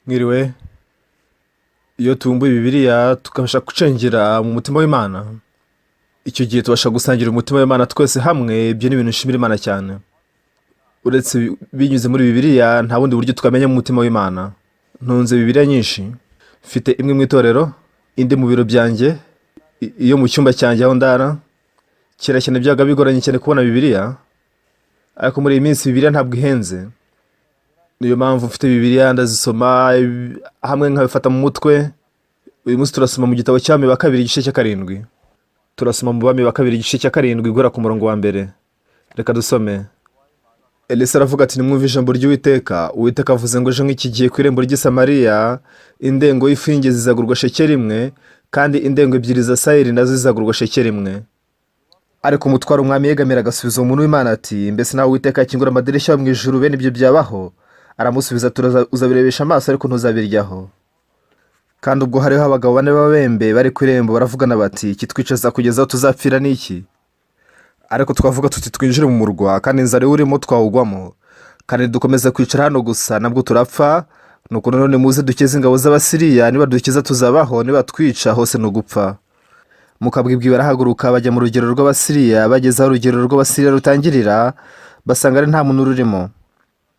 Mwiriwe. Iyo tubumbuye Bibiliya tukabasha gucengera mu mutima w'Imana, icyo gihe tubasha gusangira umutima w'Imana twese hamwe. Ibyo ni ibintu nshimira Imana cyane. Uretse binyuze muri Bibiliya, nta bundi buryo twamenya mu mutima w'Imana. Ntunze Bibiliya nyinshi, mfite imwe mu itorero, indi mu biro byanjye, iyo mu cyumba cyanjye aho ndara. Kera cyane byabaga bigoranye cyane kubona Bibiliya, ariko muri iyi minsi Bibiliya ntabwo ihenze. Niyo mpamvu mfite Bibiliya, ndazisoma hamwe nkabifata mu mutwe. Uyu munsi turasoma mu gitabo cy'Abami ba Kabiri, igice cya 7. Turasoma mu Bami ba Kabiri, igice cya 7, guhera ku murongo wa 1. Reka dusome. Elisa aravuga ati: "Nimwumve ijambo ry'Uwiteka. Uwiteka avuze ngo ejo nk'iki gihe ku irembo ry'i Samariya indengo y'ifu y'ingezi izagurwa shekeli 1, kandi indengo 2 za sayiri nazo zizagurwa shekeli 1." Ariko umutwaro umwami yegamira agasubiza uwo muntu w'Imana ati: "Mbese nawe Uwiteka yakingura amadirishya yo mu ijuru, bene ibyo byabaho?" Aramusubiza ati: "Uzabirebesha amaso, ariko ntuzabiryaho." Kandi ubwo hariho abagabo bane b'ababembe bari ku irembo, baravugana bati: "Ikitwicaza kugeza aho tuzapfira ni iki? Ariko twavuga tuti twinjire mu murwa, kandi inzara iwurimo twawugwamo, kandi dukomeza kwicara hano gusa nabwo turapfa. Nuko none muze dukize ingabo z'Abasiriya. Niba dukiza tuzabaho, niba twica hose ni ugupfa." Mu kabwibwi barahaguruka, bajya mu rugero rw'Abasiriya. Bageze aho urugero rw'Abasiriya rutangirira, basanga ari nta muntu ururimo,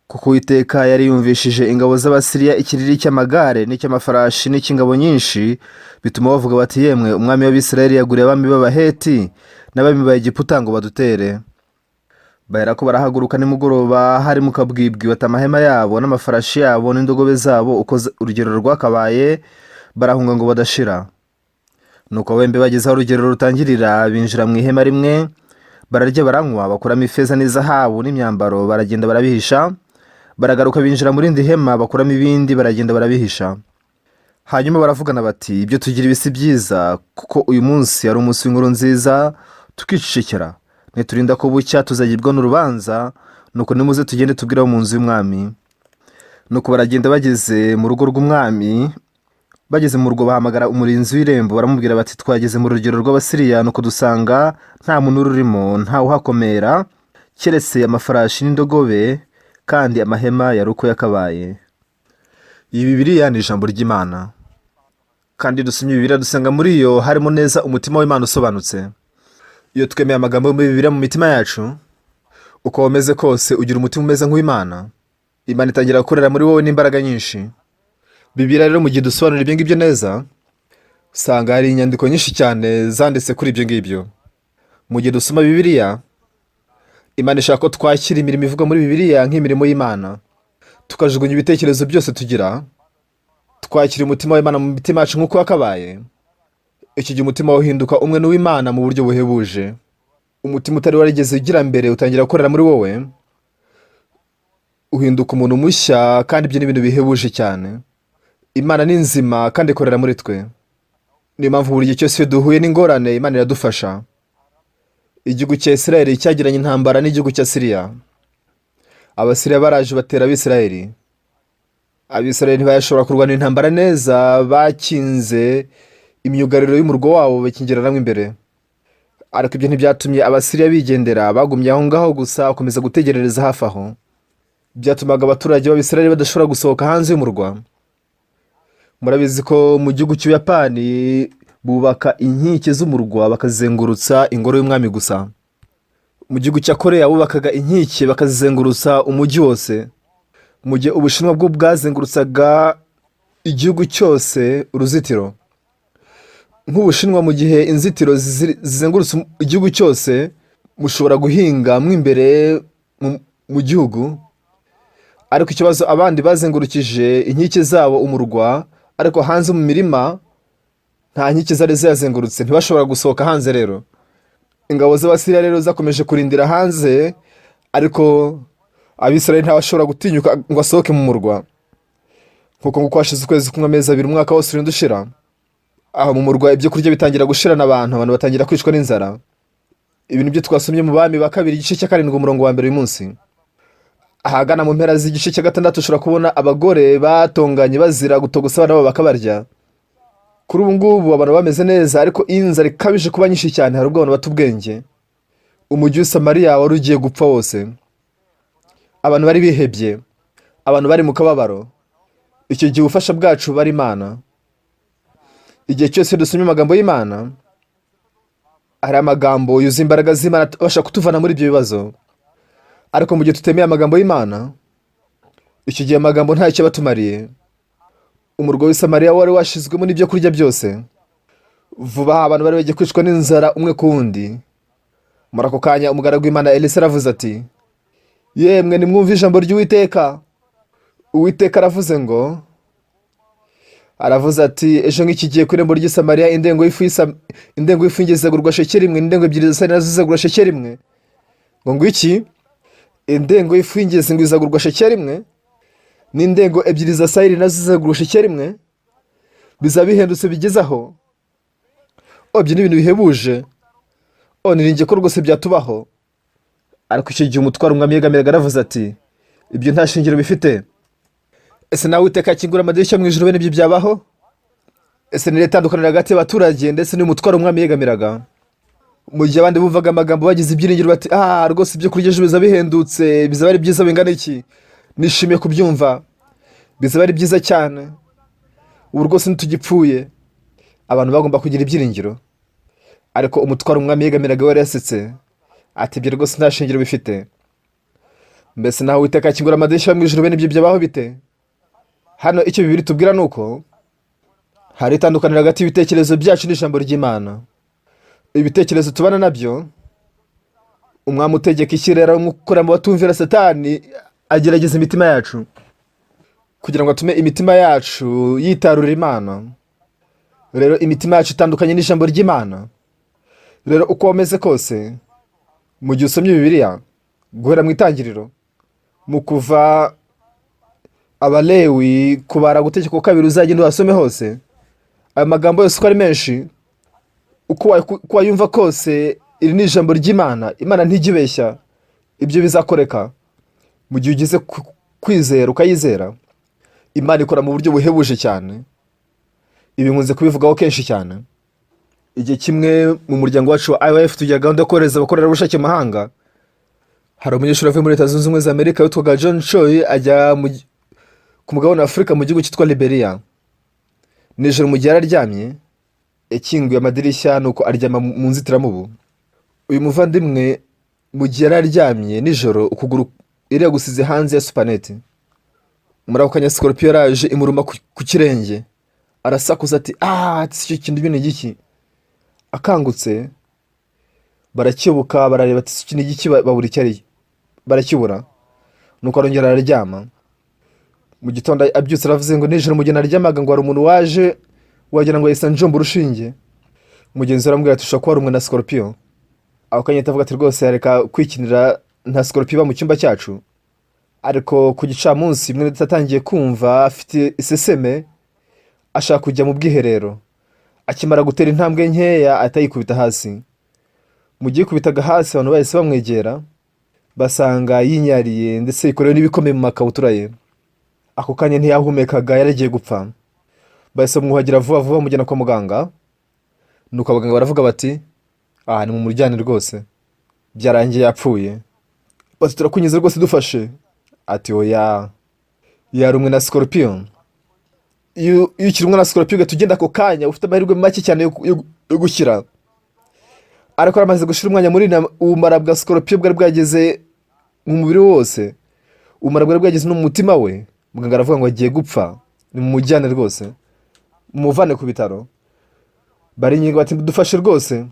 kuko Uwiteka yari yumvishije ingabo z'Abasiriya ikiriri cy'amagare n'icy'amafarashi n'icy'ingabo nyinshi, bituma bavuga bati: "Yemwe, umwami w'Abisirayeli yaguriye abami b'Abaheti n'abami ba Egiputa ngo badutere." Baherako barahaguruka nimugoroba hari mu kabwibwi, bata amahema yabo n'amafarashi yabo n'indogobe zabo uko urugero rwakabaye, barahunga ngo badashira. Nuko ababembe bageze aho urugero rutangirira, binjira mu ihema rimwe, bararya, baranywa, bakuramo ifeza n'izahabu n'imyambaro, baragenda barabihisha. Baragaruka, binjira mu rindi hema, bakuramo ibindi, baragenda barabihisha. Hanyuma baravugana bati: "Ibyo tugira ibi si byiza, kuko uyu munsi ari umunsi w'inkuru nziza, tukicecekera. Niturinda ko bucya tuzagibwa n'urubanza. Nuko nimuze tugende tubwire abo mu nzu y'umwami." Nuko baragenda, bageze mu rugo rw'umwami, bageze mu rugo bahamagara umurinzi w'irembo, baramubwira bati: "Twageze mu rugero rw'Abasiriya, nuko dusanga nta muntu ururimo, ntawe uhakomera, keretse amafarashi n'indogobe, kandi amahema yari uko yakabaye." Iyi Bibiliya ni ijambo ry'Imana, kandi dusomye Bibiliya dusanga muri yo harimo neza umutima w'Imana usobanutse. Iyo twemeye amagambo yo muri Bibiliya mu mitima yacu, uko wameze kose ugira umutima umeze nk'uw'Imana. Imana itangira gukorera muri wowe n'imbaraga nyinshi. Bibiliya rero, mu gihe dusobanura ibyo ngibyo neza, usanga hari inyandiko nyinshi cyane zanditse kuri ibyo ngibyo. Mu gihe dusoma Bibiliya, Imana ishaka ko twakira imirimo ivugwa muri Bibiliya nk'imirimo y'Imana, tukajugunya ibitekerezo byose tugira, twakira umutima w'Imana mu mitima yacu nk'uko wakabaye. Icyo gihe umutima uhinduka umwe n'uw'Imana mu buryo buhebuje. Umutima utari warigeze ugira mbere utangira gukorera muri wowe, uhinduka umuntu mushya, kandi ibyo ni ibintu bihebuje cyane. Imana ni nzima kandi ikorera muri twe. Niyo mpamvu buri gihe cyose iyo duhuye n'ingorane, Imana iradufasha. Igihugu cya Isirayeli cyagiranye intambara n'igihugu cya Siriya. Abasiriya baraje batera Abisirayeli. Abisirayeli ntibayashobora kurwana intambara neza, bakinze imyugariro y'umurwa wabo, bakingiranamo imbere. Ariko ibyo ntibyatumye Abasiriya bigendera, bagumye aho ngaho gusa, bakomeza gutegerereza hafi aho. Byatumaga abaturage b'Abisirayeli badashobora gusohoka hanze y'umurwa. Murabizi ko mu gihugu cy'Ubuyapani bubaka inkike z'umurwa, bakazengurutsa ingoro y'umwami gusa. Mu gihugu cya Koreya bubakaga inkike bakazizengurutsa umujyi wose, mu gihe Ubushinwa bwo bwazengurutsaga igihugu cyose uruzitiro. Nk'Ubushinwa, mu gihe inzitiro zizengurutse igihugu cyose, mushobora guhinga mo imbere mu gihugu. Ariko ikibazo, abandi bazengurukije inkike zabo umurwa, ariko hanze mu mirima nta nkike zari ziyazengurutse, ntibashobora gusohoka hanze. Rero ingabo z'Abasiriya rero zakomeje kurindira hanze, ariko Abisirayeli ntibashobora gutinyuka ngo asohoke mu murwa. Nkuko nguko hashize ukwezi kumwe, amezi 2, umwaka wose urinda ushira. Aho mu murwa ibyo kurya bitangira gushirana abantu, abantu batangira kwicwa n'inzara. Ibintu byo twasomye mu Bami ba Kabiri, igice cya 7, umurongo wa 1 uyu munsi. Ahagana mu mpera z'igice cya 6 ushobora kubona abagore batonganye bazira gutogosa abana babo bakabarya. Kuri ubu ngubu abantu bameze neza, ariko iyo inzara ikabije kuba nyinshi cyane, hari ubwo abantu bata ubwenge. Umujyi w'i Samariya wari ugiye gupfa wose. Abantu bari bihebye, abantu bari mu kababaro. Icyo gihe ubufasha bwacu buba ari Imana. Igihe cyose dusomye amagambo y'Imana, hari amagambo yuzuye imbaraga z'Imana abasha kutuvana muri ibyo bibazo. Ariko mu gihe tutemeye amagambo y'Imana, icyo gihe amagambo ntacyo aba atumariye. Umurwa w'i Samariya wari washizwemo n'ibyo kurya byose. Vuba aha abantu bari bagiye kwicwa n'inzara umwe ku wundi. Muri ako kanya umugaragu w'Imana Elisa aravuze ati: "Yemwe, nimwumve ijambo ry'Uwiteka. Uwiteka aravuze ngo, aravuze ati: 'Ejo nk'iki gihe ku irembo ry'i Samariya indengo y'ifu y'ingezi izagurwa shekeli 1, n'indengo 2 za sayiri nazo zizagurwa shekeli 1.'" Ngo iki? Indengo y'ifu y'ingezi ngo izagurwa shekeli 1, n'indengo 2 za sayiri nazo zizagurwa shekeli 1. Bizaba bihendutse bigeze aho. O, ibyo ni ibintu bihebuje. O, niringiye ko rwose byatubaho. Ariko icyo gihe umutwaro umwami yegamiraga aravuze ati: "Ibyo nta shingiro bifite." Ese nawe Uwiteka yakingura amadirishya mu ijuru, bene ibyo byabaho? Ese ni itandukaniro hagati y'abaturage ndetse n'uyu mutwaro umwami yegamiraga? Mu gihe abandi bumvaga amagambo bagize ibyiringiro bati: "Ah, rwose ibyo kurya ejo bizaba bihendutse, bizaba ari byiza bingana iki? Nishimiye kubyumva, bizaba ari byiza cyane, ubu rwose ntitugipfuye." Abantu bagomba kugira ibyiringiro. Ariko umutwaro umwami yegamiraga we yasetse ati: "Ibyo rwose nta shingiro bifite." Mbese nawe Uwiteka akingura amadirishya mu ijuru, bene ibyo byabaho bite? Hano icyo Bibiliya itubwira ni uko hari itandukaniro hagati y'ibitekerezo byacu n'ijambo ry'Imana. Ibitekerezo tubana nabyo, umwami utegeka ikirere ukora mu batumvira, Satani, agerageza imitima yacu kugira ngo atume imitima yacu yitarura Imana. Rero imitima yacu itandukanye n'ijambo ry'Imana. Rero uko wameze kose, mu gihe usomye Bibiliya guhera mu Itangiriro, mu Kuva, Abalewi, Kubara, Gutegeka kwa Kabiri, uzagenda uhasome hose, ayo magambo yose uko ari menshi, uko wayumva kose, iri ni ijambo ry'Imana. Imana ntijya ibeshya. Ibyo bizakoreka mu gihe ugize kwizera ukayizera. Imana ikora mu buryo buhebuje cyane. Ibi nkunze kubivugaho kenshi cyane. Igihe kimwe mu muryango wacu wa IYF tugira gahunda yo kohereza abakorerabushake mu mahanga. Hari umunyeshuri wavuye muri Leta Zunze Ubumwe za Amerika witwaga John Choi, ajya ku mugabane wa Afurika mu gihugu cyitwa Liberia. Nijoro mu gihe yari aryamye, yakinguye amadirishya nuko aryama mu nzitiramubu. Uyu muvandimwe mu gihe yari aryamye nijoro, ukuguru yari yagusize hanze ya supaneti. Muri ako kanya sikorupiyo yaraje imuruma ku kirenge. Arasakuza ati: "Aaa, icyo kintu ni igiki?" Akangutse barakebuka, barareba ati: "Iki ni igiki?" Babura icyo ari, barakibura. Nuko arongera araryama. Mu gitondo abyutse aravuze ngo: "Nijoro mu gihe naryamaga, ngo hari umuntu waje wagira ngo yahise anjomba urushinge." Mugenzi we aramubwira ati: "Ushobora kuba warumwe na sikorupiyo." Ako kanya ahita avuga ati: "Rwose reka kwikinira, nta sikorupiyo iba mu cyumba cyacu." Ariko ku gicamunsi mwene data atangiye kumva afite iseseme, ashaka kujya mu bwiherero. Akimara gutera intambwe nkeya ahita yikubita hasi. Mu gihe yikubitaga hasi, abantu bahise bamwegera basanga yinyariye, ndetse yikorewe n'ibikomeye mu makabutura ye. Ako kanya ntiyahumekaga, yari agiye gupfa. Bahise bamwuhagira vuba vuba, bamujyana kwa muganga. Nuko abaganga baravuga bati: "Aha ni mu muryane rwose, byarangiye, yapfuye." Bati: "Turakunyuze rwose, dufashe." Ati: "Oya, yarumwe na sikorupiyo." Iyo ukirumwe na sikorupiyo ugahita ugenda ako kanya, ufite amahirwe make cyane yo gukira. Ariko yaramaze gushira umwanya munini, ubumara bwa sikorupiyo bwari bwageze mu mubiri we wose, ubumara bwari bwageze no mu mutima we. Muganga aravuga ngo: "Agiye gupfa, nimumujyane rwose, mumuvane ku bitaro." Baringinga bati: "Dufashe rwose."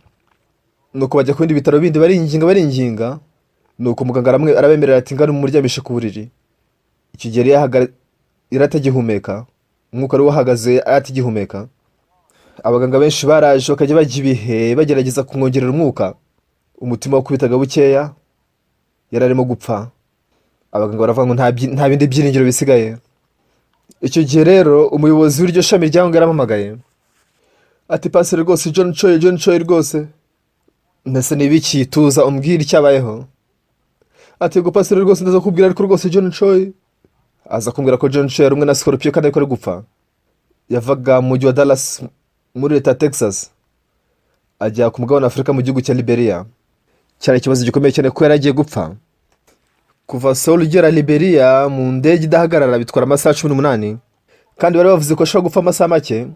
Nuko bajya ku bindi bitaro bindi, baringinga, baringinga. Nuko muganga arabemerera ati: "Ngano mumuryamishe ku buriri." Icyo gihe yari atagihumeka, umwuka wari wahagaze, atagihumeka. Abaganga benshi baraje, bakajya bajya ibihe bagerageza kumwongerera umwuka. Umutima wakubitaga bukeya, yari arimo gupfa. Abaganga baravuga ngo nta bindi byiringiro bisigaye. Icyo gihe rero umuyobozi w'iryo shami rya ngo yarampamagaye ati: "Pasiteri rwose John Choi, John Choi rwose." Mbese ni ibiki? Tuza umbwire icyabayeho. Ati: "Yego pasiteri rwose, ndaza kukubwira, ariko rwose John Choi." Aza kumbwira ko John Choi yari umwe na sikorupiyo kandi ariko ari gupfa. Yavaga mu mujyi wa Dallas muri leta ya Texas, ajya ku mugabane wa Afurika mu gihugu cya Liberia. Cyari ikibazo gikomeye cyane kuko yari agiye gupfa. Kuva Seoul ugera Liberia mu ndege idahagarara bitwara amasaha 18. Kandi bari bavuze ko ashobora gupfa amasaha make.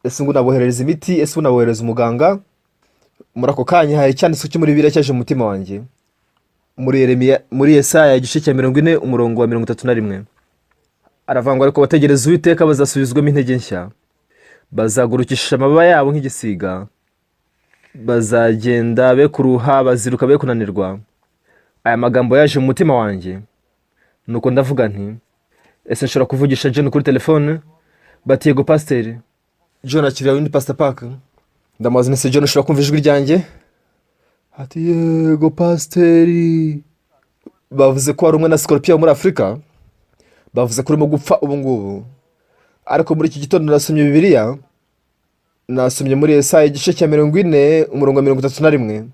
Ese ngo naboherereza imiti? Ese ubu naboherereza umuganga? Muri ako kanya hari icyanditswe cyo muri Bibiliya cyaje mu mutima wanjye, muri Yeremiya, muri Yesaya igice cya 40, umurongo wa 31. Aravuga ngo: "Ariko bategereza Uwiteka bazasubizwamo intege nshya, bazagurukisha amababa yabo nk'igisiga, bazagenda be kuruha, baziruka be kunanirwa." Aya magambo yaje mu mutima wanjye, nuko ndavuga nti: "Ese nshobora kuvugisha John kuri telefone?" Bati: "Yego, pasiteri." John akiriya undi Pastor Park. Ndamubaza nti: "Ese John, ushobora kumva ijwi ryanjye?" Ati: "Yego, pasiteri." Bavuze ko wari umwe na scorpion muri Afurika, bavuze ko urimo gupfa ubu ngubu. Ariko muri iki gitondo nasomye Bibiliya, nasomye muri Yesaya igice cya 40, umurongo wa 31.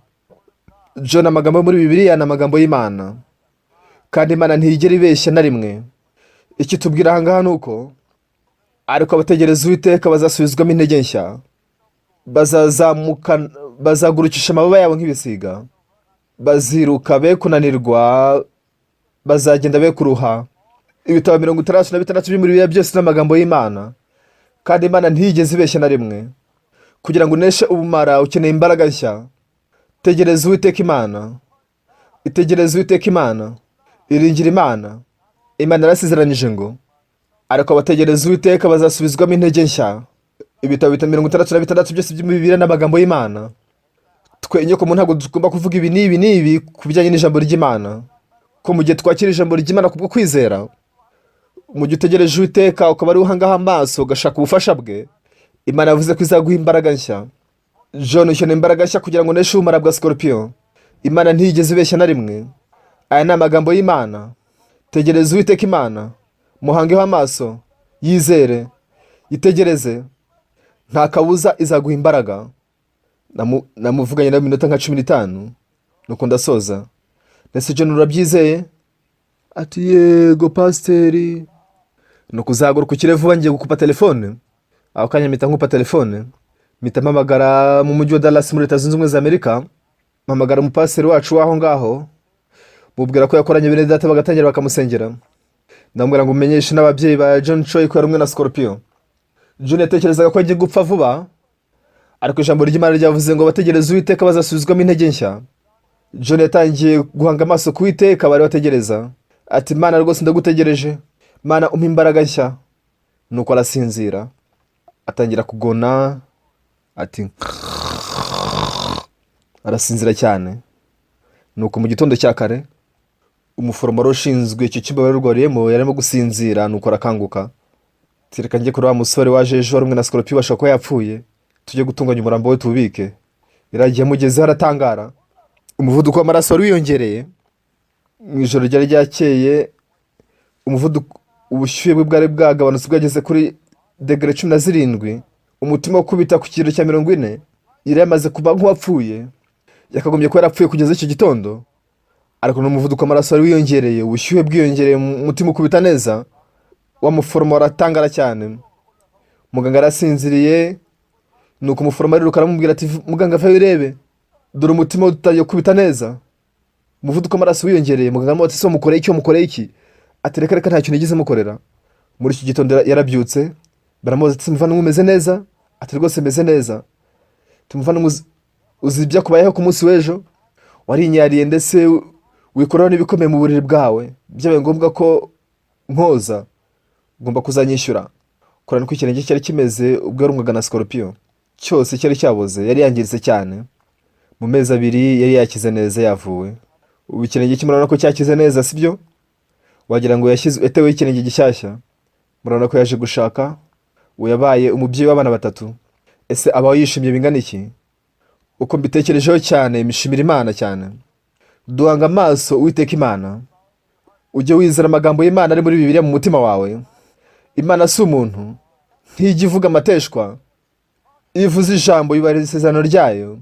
John, amagambo yo muri Bibiliya ni amagambo y'Imana, kandi Imana ntiyigera ibeshya na rimwe. Icyo tubwira aha ngaha ni uko: "Ariko abategereza Uwiteka bazasubizwamo intege nshya, bazazamuka, bazagurukisha amababa yabo nk'ibisiga, baziruka be kunanirwa, bazagenda be kuruha." Ibitabo 66 biri muri Bibiliya byose ni amagambo y'Imana, kandi Imana ntiyigeze ibeshya na rimwe. Kugira ngo uneshe ubumara ukeneye imbaraga nshya. Tegereza Uwiteka Imana, itegereze Uwiteka Imana, iringira Imana. Imana yarasezeranyije ngo: "Ariko abategereza Uwiteka bazasubizwamo intege nshya." Ibitabo 66 byose byo muri Bibiliya n'amagambo y'Imana. Twe inyoko muntu ntabwo tugomba kuvuga ibi n'ibi n'ibi ku bijyanye n'ijambo ry'Imana, ko mu gihe twakira ijambo ry'Imana kubwo kwizera, mu gihe utegereje Uwiteka, ukaba ari uhangaho amaso, ugashaka ubufasha bwe, Imana yavuze ko izaguha imbaraga nshya. John, ukeneye imbaraga nshya kugira ngo uneshe ubumara bwa scorpion. Imana ntiyigeze ibeshya na rimwe. Aya ni amagambo y'Imana. Tegereza Uwiteka Imana, muhangeho amaso, yizere, yitegereze, nta kabuza izaguha imbaraga. Namuvuganye nawe iminota nka 15, nuko ndasoza. Ndetse: "John, urabyizeye?" Ati: "Yego, pasiteri." Nuko uzahaguruka ukire vuba, ngiye gukupa telefone. Ako kanya mpita nkupa telefone, mpita mpamagara mu mujyi wa Dallas muri Leta Zunze Ubumwe za Amerika. Mpamagara umupasiteri wacu w'aho ngaho, mubwira ko yakoranye bene data bagatangira bakamusengera. Ndamubwira ngo umenyeshe n'ababyeyi ba John Choi ko yari umwe na scorpion. John yatekerezaga ko agiye gupfa vuba, ariko ijambo ry'Imana ryavuze ngo bategereze Uwiteka bazasubizwamo intege nshya. John yatangiye guhanga amaso ku Uwiteka bari bategereza. Ati: "Mana, rwose ndagutegereje. Mana, umpa imbaraga nshya." Nuko arasinzira, atangira kugona, ati arasinzira cyane. Nuko mu gitondo cya kare, umuforomo wari ushinzwe icyo cyumba bari barwariyemo yarimo gusinzira, nuko arakanguka. Ati: "Reka njye kuri wa musore waje ejo wari umwe na scorpion, bashobora kuba yapfuye, tujye gutunganya umurambo we tuwubike." Yaragiye, amugezeho aratangara. Umuvuduko w'amaraso wari wiyongereye mu ijoro ryari ryakeye. Umuvuduko, ubushyuhe bwe bwari bwagabanutse, bwageze kuri degere 17, umutima ukubita ku kigero cya 40. Yari yamaze kuba nk'uwapfuye, yakagombye kuba yarapfuye kugeza icyo gitondo, ariko n'umuvuduko w'amaraso wari wiyongereye, ubushyuhe bwiyongereye, umutima ukubita neza. Wa muforomo aratangara cyane. Muganga yarasinziriye. Nuko umuforomo ariruka, aramubwira ati: "Muganga, vayo urebe, dore umutima utangiye gukubita neza, umuvuduko w'amaraso wiyongereye." Muganga aramubaza ati: "Se mukoreye iki? Mukoreye iki?" Ati: "Reka reka, ntacyo nigeze mukorera." Muri iki gitondo yarabyutse. Baramubaza ati: "Muvandimwe, umeze neza?" Ati: "Rwose meze neza." Tumuvandimwe, uzi ibyakubayeho ku munsi w'ejo? Warinyariye, ndetse wikoraho n'ibikomeye mu buriri bwawe, byabaye ngombwa ko nkoza, ugomba kuzanyishyura." Kurana uko ikirenge cyari kimeze ubwo yarumwaga na scorpion, cyose cyari cyaboze, yari yangiritse cyane. Mu mezi 2 yari yakize neza, yavuwe. Ubu ikirenge cye murabona ko cyakize neza, sibyo? Wagira ngo yashyize, yateweho ikirenge gishyashya. Murabona ko yaje gushaka, ubu yabaye umubyeyi w'abana batatu. Ese abaho yishimye bingana iki? Uko mbitekerejeho cyane, mishimira Imana cyane. Duhanga amaso Uwiteka Imana. Ujye wizera amagambo y'Imana ari muri Bibiliya mu mutima wawe. Imana si umuntu, ntijya ivuga amateshwa. Iyo ivuze ijambo, yubahiriza isezerano ryayo.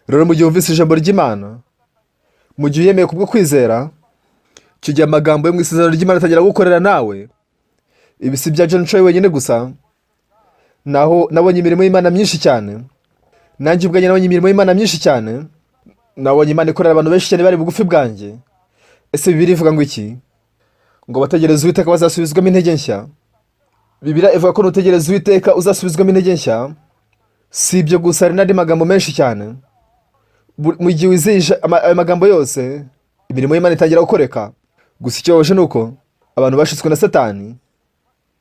Rero mu gihe wumvise ijambo ry'Imana, mu gihe uyemeye kubwo kwizera, icyo gihe amagambo yo mu isezerano ry'Imana atangira gukorera nawe. Ibi si ibya John Choi wenyine gusa. Naho nabonye imirimo y'Imana myinshi cyane. Nanjye ubwanjye nabonye imirimo y'Imana myinshi cyane. Nabonye Imana ikorera abantu benshi cyane bari bugufi bwanjye. Ese Bibiliya ivuga ngo iki? Ngo bategereze Uwiteka bazasubizwamo intege nshya. Bibiliya ivuga ko nutegereza Uwiteka uzasubizwamo intege nshya. Si ibyo gusa, hari n'andi magambo menshi cyane. Mu gihe wizeye ayo magambo yose, imirimo y'Imana itangira gukoreka. Gusa ikibabaje ni uko abantu bashutswe na Satani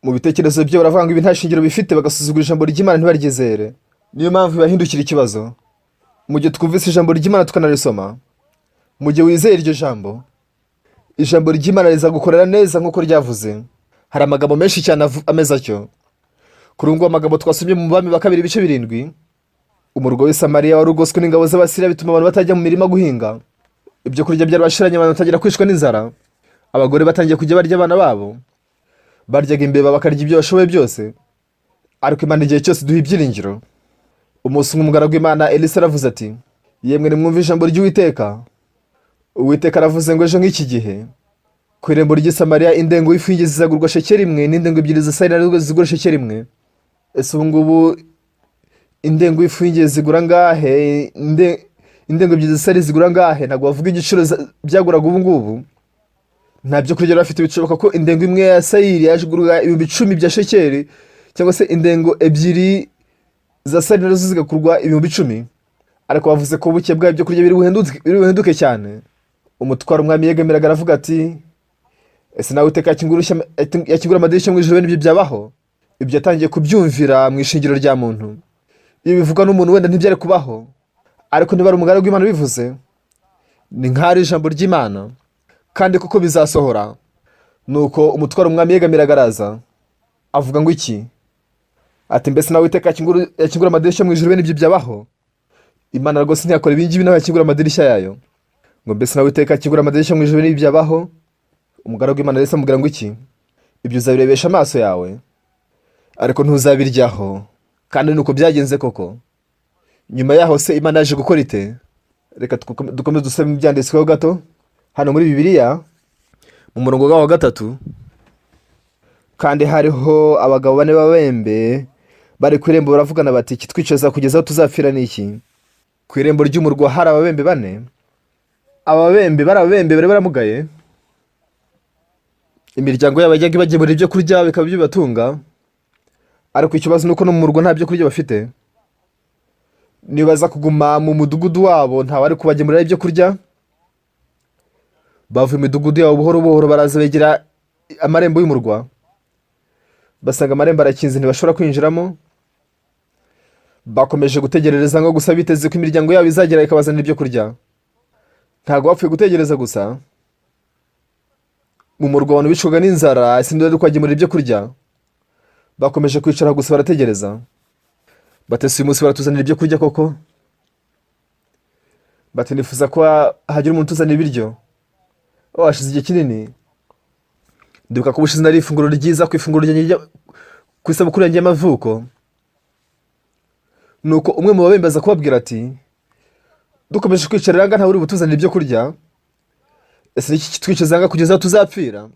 mu bitekerezo byo, baravuga ngo ibi nta shingiro bifite, bagasuzugura ijambo ry'Imana, ntibaryizere. Niyo mpamvu bibahindukira ikibazo. Mu gihe twumvise ijambo ry'Imana tukanarisoma, mu gihe wizeye iryo jambo, ijambo ry'Imana rizagukorera neza nk'uko ryavuze. Hari amagambo menshi cyane ameze atyo. Kuri ubu ngubu, amagambo twasomye mu Bami ba Kabiri ibice 7, umurwa w'i Samariya wari ugoswe n'ingabo z'Abasiriya, bituma abantu batajya mu mirima guhinga. Ibyo kurya byarabashiranye, abantu batangira kwicwa n'inzara. Abagore batangiye kujya barya abana babo, baryaga imbeba, bakarya ibyo bashoboye byose. Ariko Imana igihe cyose duha ibyiringiro. Umunsi umwe umugaragu w'Imana Elisa aravuze ati: "Yemwe, nimwumve ijambo ry'Uwiteka. Uwiteka aravuze ngo ejo nk'iki gihe, ku irembo ry'i Samariya, indengo y'ifu y'ingezi zizagurwa shekeri 1, n'indengo 2 za sayiri nazo zigura shekeri 1." Ese ubu ngubu indengo y'ifu y'ingezi zigura angahe? Indengo 2 za sayiri zigura angahe? Ntabwo bavuga igiciro byaguraga. Ubu ngubu nta byo kurya bafite. Bishoboka ko indengo 1 ya sayiri yagurwa 10,000 bya shekeri, cyangwa se indengo 2 za sayiri nazo zigakurwa 10,000. Ariko bavuze ko ubuke bw'ibyo kurya biri buhenduke cyane. Umutwaro umwami yegamiraga aravuga ati: "Ese nawe Uwiteka yakingura amadirishya mu ijuru, bene ibyo byabaho?" Ibyo yatangiye kubyumvira mu ishingiro rya muntu. Iyo bivugwa n'umuntu wenda ntibyari kubaho, ariko niba ari umugaragu w'Imana ubivuze, ni nk'aho ari ijambo ry'Imana, kandi koko bizasohora. Nuko umutwaro umwami yegamiraga araza avuga ngo iki? Ati: "Mbese nawe Uwiteka yakingura amadirishya mu ijuru, bene ibyo byabaho?" Imana rwose ntiyakora ibingibi nawe yakingura amadirishya yayo. Ngo: "Mbese nawe Uwiteka yakingura amadirishya mu ijuru, bene ibyo byabaho?" Umugaragu w'Imana rero amubwira ngo iki? "Ibyo uzabirebesha amaso yawe, ariko ntuzabiryaho." Kandi nuko byagenze koko. Nyuma yaho se Imana yaje gukora ite? Reka dukomeze dusome ibyanditsweho gato hano muri Bibiliya mu murongo wa 3. Kandi hariho abagabo bane b'ababembe bari ku irembo, baravugana bati: "Ikitwicaza kugeza aho tuzapfira ni iki?" Ku irembo ry'umurwa hari ababembe bane. Ababembe bari ababembe, bari baramugaye. Imiryango yabo yajyaga ibagemurira ibyo kurya, bikaba bibatunga. Ariko ikibazo ni uko no mu murwa nta byo kurya bafite. Nibaza kuguma mu mudugudu wabo, ntawari kubagemurira ibyo kurya. Bavuye imidugudu yabo buhoro buhoro, baraza begera amarembo y'umurwa, basanga amarembo arakinze, ntibashobora kwinjiramo. Bakomeje gutegerereza ngo gusa, biteze ko imiryango yabo izagera ikabazanira ibyo kurya. Ntabwo bapfuye gutegereza gusa. Mu murwa abantu bicwaga n'inzara, ese ninde wari kubagemurira ibyo kurya? Bakomeje kwicara gusa barategereza. Batese uyu munsi baratuzanira ibyo kurya koko? Bati: "Nifuza ko hagira umuntu utuzanira ibiryo." Oh, hashize igihe kinini. Ndibuka ko ubushize nari ifunguro ryiza ku ifunguro ryanjye ku isabukuru yanjye y'amavuko. Nuko umwe mu babembe aza kubabwira ati: "Dukomeje kwicara aha ngaha, ntawe uri butuzanire ibyo kurya. Ese ni iki kitwicaza aha ngaha kugeza aho tuzapfira?"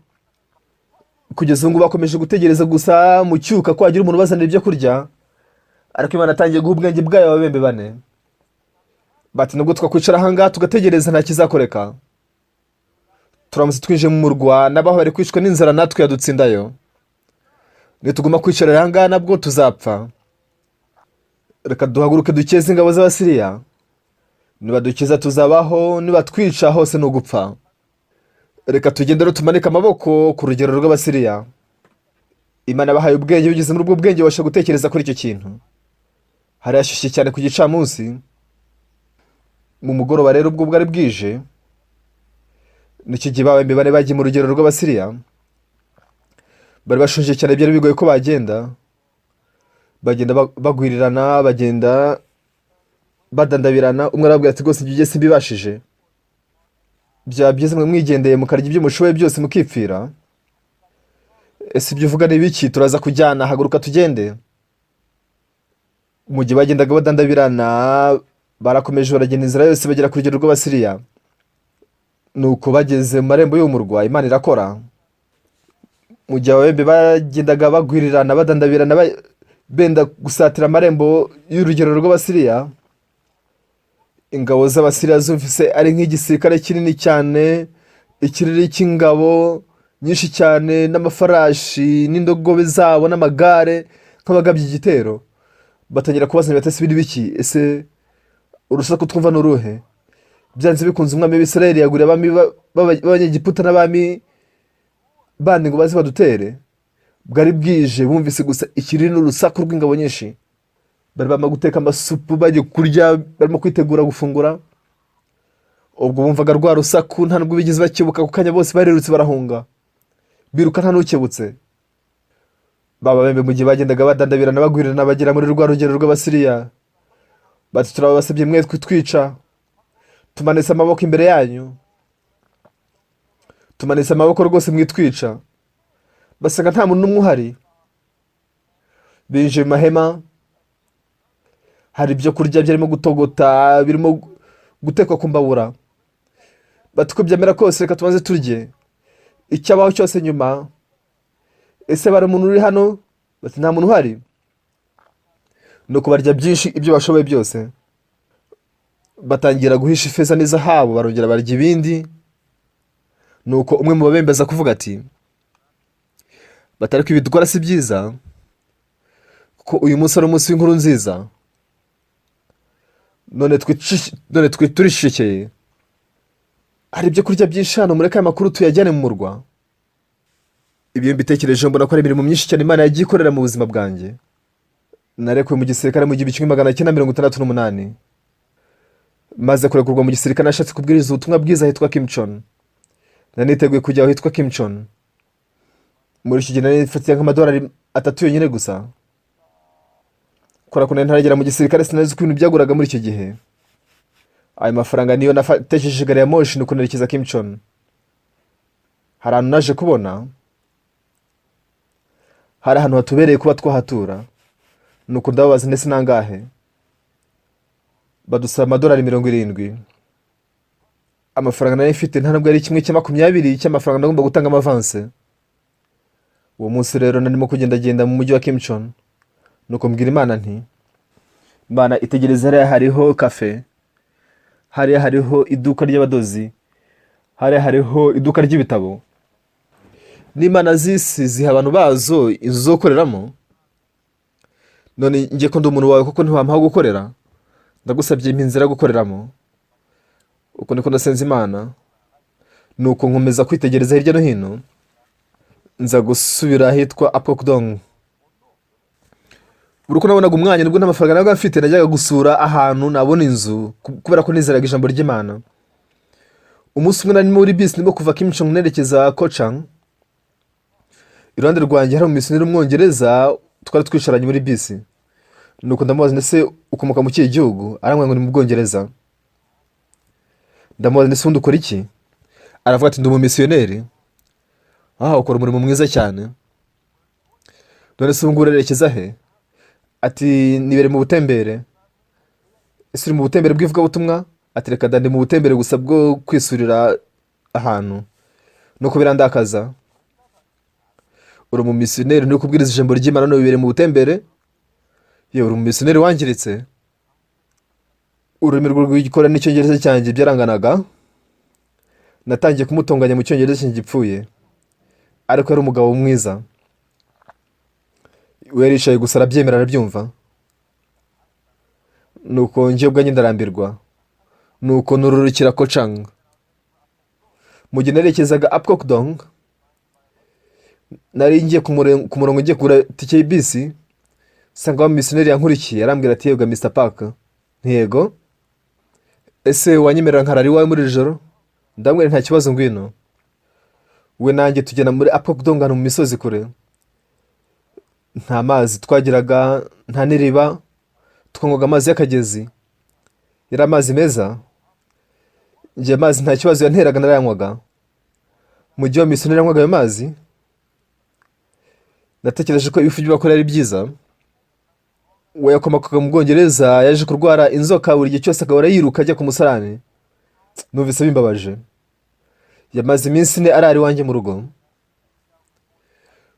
Kugeza ubu ngubu bakomeje gutegereza gusa mu cyuka ko hagira umuntu ubazanira ibyo kurya. Ariko Imana atangiye guha ubwenge bwayo ababembe bane. Bati: "Nubwo twakwicara aha ngaha tugategereza, nta kizakoreka. Turamutse twinjiye mu murwa, n'abaho bari kwicwa n'inzara, natwe yadutsindayo. Nituguma kwicara aha ngaha, nabwo tuzapfa. Reka duhaguruke dukeze ingabo z'Abasiriya. Nibadukiza tuzabaho, nibatwica hose ni ugupfa. Reka tugende rero tumanike amaboko ku rugero rw'Abasiriya." Imana bahaye ubwenge. Bigeze muri ubwo bwenge, babasha gutekereza kuri icyo kintu. Hari hashyushye cyane ku gicamunsi, mu mugoroba rero ubwo bwari bwije. Nicyo gihe babembe bane bagiye mu rugero rw'Abasiriya. Bari bashonje cyane, byari bigoye ko bagenda. Bagenda bagwirirana, bagenda badandabirana. Umwe arababwira ati: "Rwose ibyo ugeze simbibashije. Byaba byiza mwe mwigendeye, mukarya ibyo mushoboye byose, mukipfira." "Ese ibyo uvuga ni ibiki? Turaza kujyana, haguruka tugende." Mu gihe bagendaga badandabirana, barakomeje baragenda inzira yose, bagera ku rugero rw'Abasiriya. Nuko bageze mu marembo y'umurwa, Imana irakora. Mu gihe ababembe bagendaga bagwirirana, badandabirana, benda gusatira amarembo y'urugero rw'Abasiriya, ingabo z'Abasiriya zumvise ari nk'igisirikare kinini cyane, ikirere cy'ingabo. Nyinshi cyane, n'amafarashi n'indogobe zabo n'amagare, nk'abagabye igitero. Batangira kubazanya bati: "Ese ibi ni biki? Ese urusaku twumva ni uruhe?" Byanze bikunze umwami w'Isirayeli yaguriye abami b'Abanyegiputa n'abami bandi ngo baze badutere. Bwari bwije, bumvise gusa ikiriri n'urusaku rw'ingabo nyinshi. Bari bamaze guteka amasupu, bagiye kurya, barimo kwitegura gufungura. Ubwo bumvaga rwa rusaku, nta nubwo bigeze bakebuka. Ako kanya bose barirutse, barahunga, biruka nta n'ukebutse. Bababembe mu gihe bagendaga badandabirana, bagwirirana, bagera muri rwa rugero rw'Abasiriya, bati: "Turabasabye, mwe kutwica. Tumanitse amaboko imbere yanyu, tumanitse amaboko rwose, mwitwica." Basanga nta muntu n'umwe uhari. Binjiye mu mahema, hari ibyo kurya byarimo gutogota, birimo gutekwa ku mbabura. Bati: "Uko byamera kose, reka tubanze turye, icyabaho cyose nyuma. Ese bari umuntu uri hano?" Bati: "Nta muntu uhari." Nuko barya byinshi, ibyo bashoboye byose. Batangira guhisha ifeza n'izahabu, barongera barya ibindi. Nuko umwe mu babembeza kuvuga ati: "Batari ko ibi dukora si byiza, kuko uyu munsi ari umunsi w'inkuru nziza, none twe turishekeye. Hari ibyo kurya byinshi hano, mureke aya makuru tuyajyane mu murwa." Ibyo mbitekereje, mbona ko ari imirimo myinshi cyane Imana yagiye ikorera mu buzima bwanjye. Narekuwe mu gisirikare mu 1968. Maze kurekurwa mu gisirikare, nashatse kubwiriza ubutumwa bwiza ahitwa Kimchon. Nari niteguye kujya aho hitwa Kimchon. Muri icyo gihe nari nifatiye nk'amadolari 3 yonyine gusa, kubera ko nari ntaragera mu gisirikare, sinari ko ibintu byaguraga muri icyo gihe. Ayo mafaranga niyo nafatishije gari ya moshi, nuko nerekeza Kimchon. Hari ahantu naje kubona, hari ahantu hatubereye kuba twahatura. Nuko ndababaza: "Ndetse nangahe?" Badusaba amadolari 70. Amafaranga nari mfite nta nubwo ari kimwe cya makumyabiri cy'amafaranga nagomba gutanga amavanse. Uwo munsi rero narimo kugendagenda mu mujyi wa Kimchon, nuko mbwira Imana nti: "Imana, itegereze, hariya hariho kafe, hariya hariho iduka ry'abadozi, hariya hariho iduka ry'ibitabo. N'imana z'isi ziha abantu bazo inzu zo gukoreramo. None njye ko ndi umuntu wawe, kuko ntiwampa aho gukorera? Ndagusabye, impa inzira yo gukoreramo." Uko niko ndasenza Imana. Nuko nkomeza kwitegereza hirya no hino, nza gusubira ahitwa Apokdong. Buri uko nabonaga umwanya, nubwo nta mafaranga nabaga mfite, najyaga gusura ahantu nabona inzu, kubera ko nizeraga ijambo ry'Imana. Umunsi umwe nari muri bisi, ndimo kuva Kimchong nerekeza Kochang. Iruhande rwanjye hari umumisiyoneri w'Umwongereza, twari twicaranye muri bisi. Nuko ndamubaza: "Ndetse ukomoka mu kihe gihugu?" Arambwira ngo ni mu Bwongereza. Ndamubaza: "Ndetse ubundi ukora iki?" Aravuga ati: "Ndi umumisiyoneri." "Ah, ukora umurimo mwiza cyane. None se ubu ngubu urerekeza he?" Ati: "Nibere mu butembere." "Ese uri mu butembere bw'ivugabutumwa?" Ati: "Reka da, ndi mu butembere gusa bwo kwisurira ahantu." Nuko birandakaza. "Uri umumisiyoneri, nturi kubwiriza ijambo ry'Imana, none wibereye mu butembere? Yewe, uri umumisiyoneri wangiritse." Ururimi rwe rw'igikora n'Icyongereza cyanjye byaranganaga. Natangiye kumutonganya mu Cyongereza cyanjye gipfuye, ariko yari umugabo mwiza. We yaricaye gusa, arabyemera, arabyumva. Nuko njye ubwanjye ndarambirwa, nuko nururukira Kochang. Mu gihe nerekezaga Apkokdong, nari ngiye ku murongo ngiye kugura tike y'ibisi, nsanga wa misiyoneri yankurikiye. Arambwira ati: "Yego, Mr Park." "Ntiyego." "Ese wanyemerera nkarara iwawe muri iri joro?" Ndamubwira: "Nta kibazo, ngwino." We nanjye tugenda muri Apkokdong, ahantu mu misozi kure. Nta mazi twagiraga, nta n'iriba, twanywaga amazi y'akagezi. Yari amazi meza. Njye amazi nta kibazo yanteraga, narayanywaga. Mu gihe wa misiyoneri yanywaga ayo mazi, natekereje ko ibifu by'abakora ari byiza. We yakomokaga mu Bwongereza, yaje kurwara inzoka, buri gihe cyose agahora yiruka ajya ku musarani. Numvise bimbabaje. Yamaze iminsi 4 arara iwanjye mu rugo.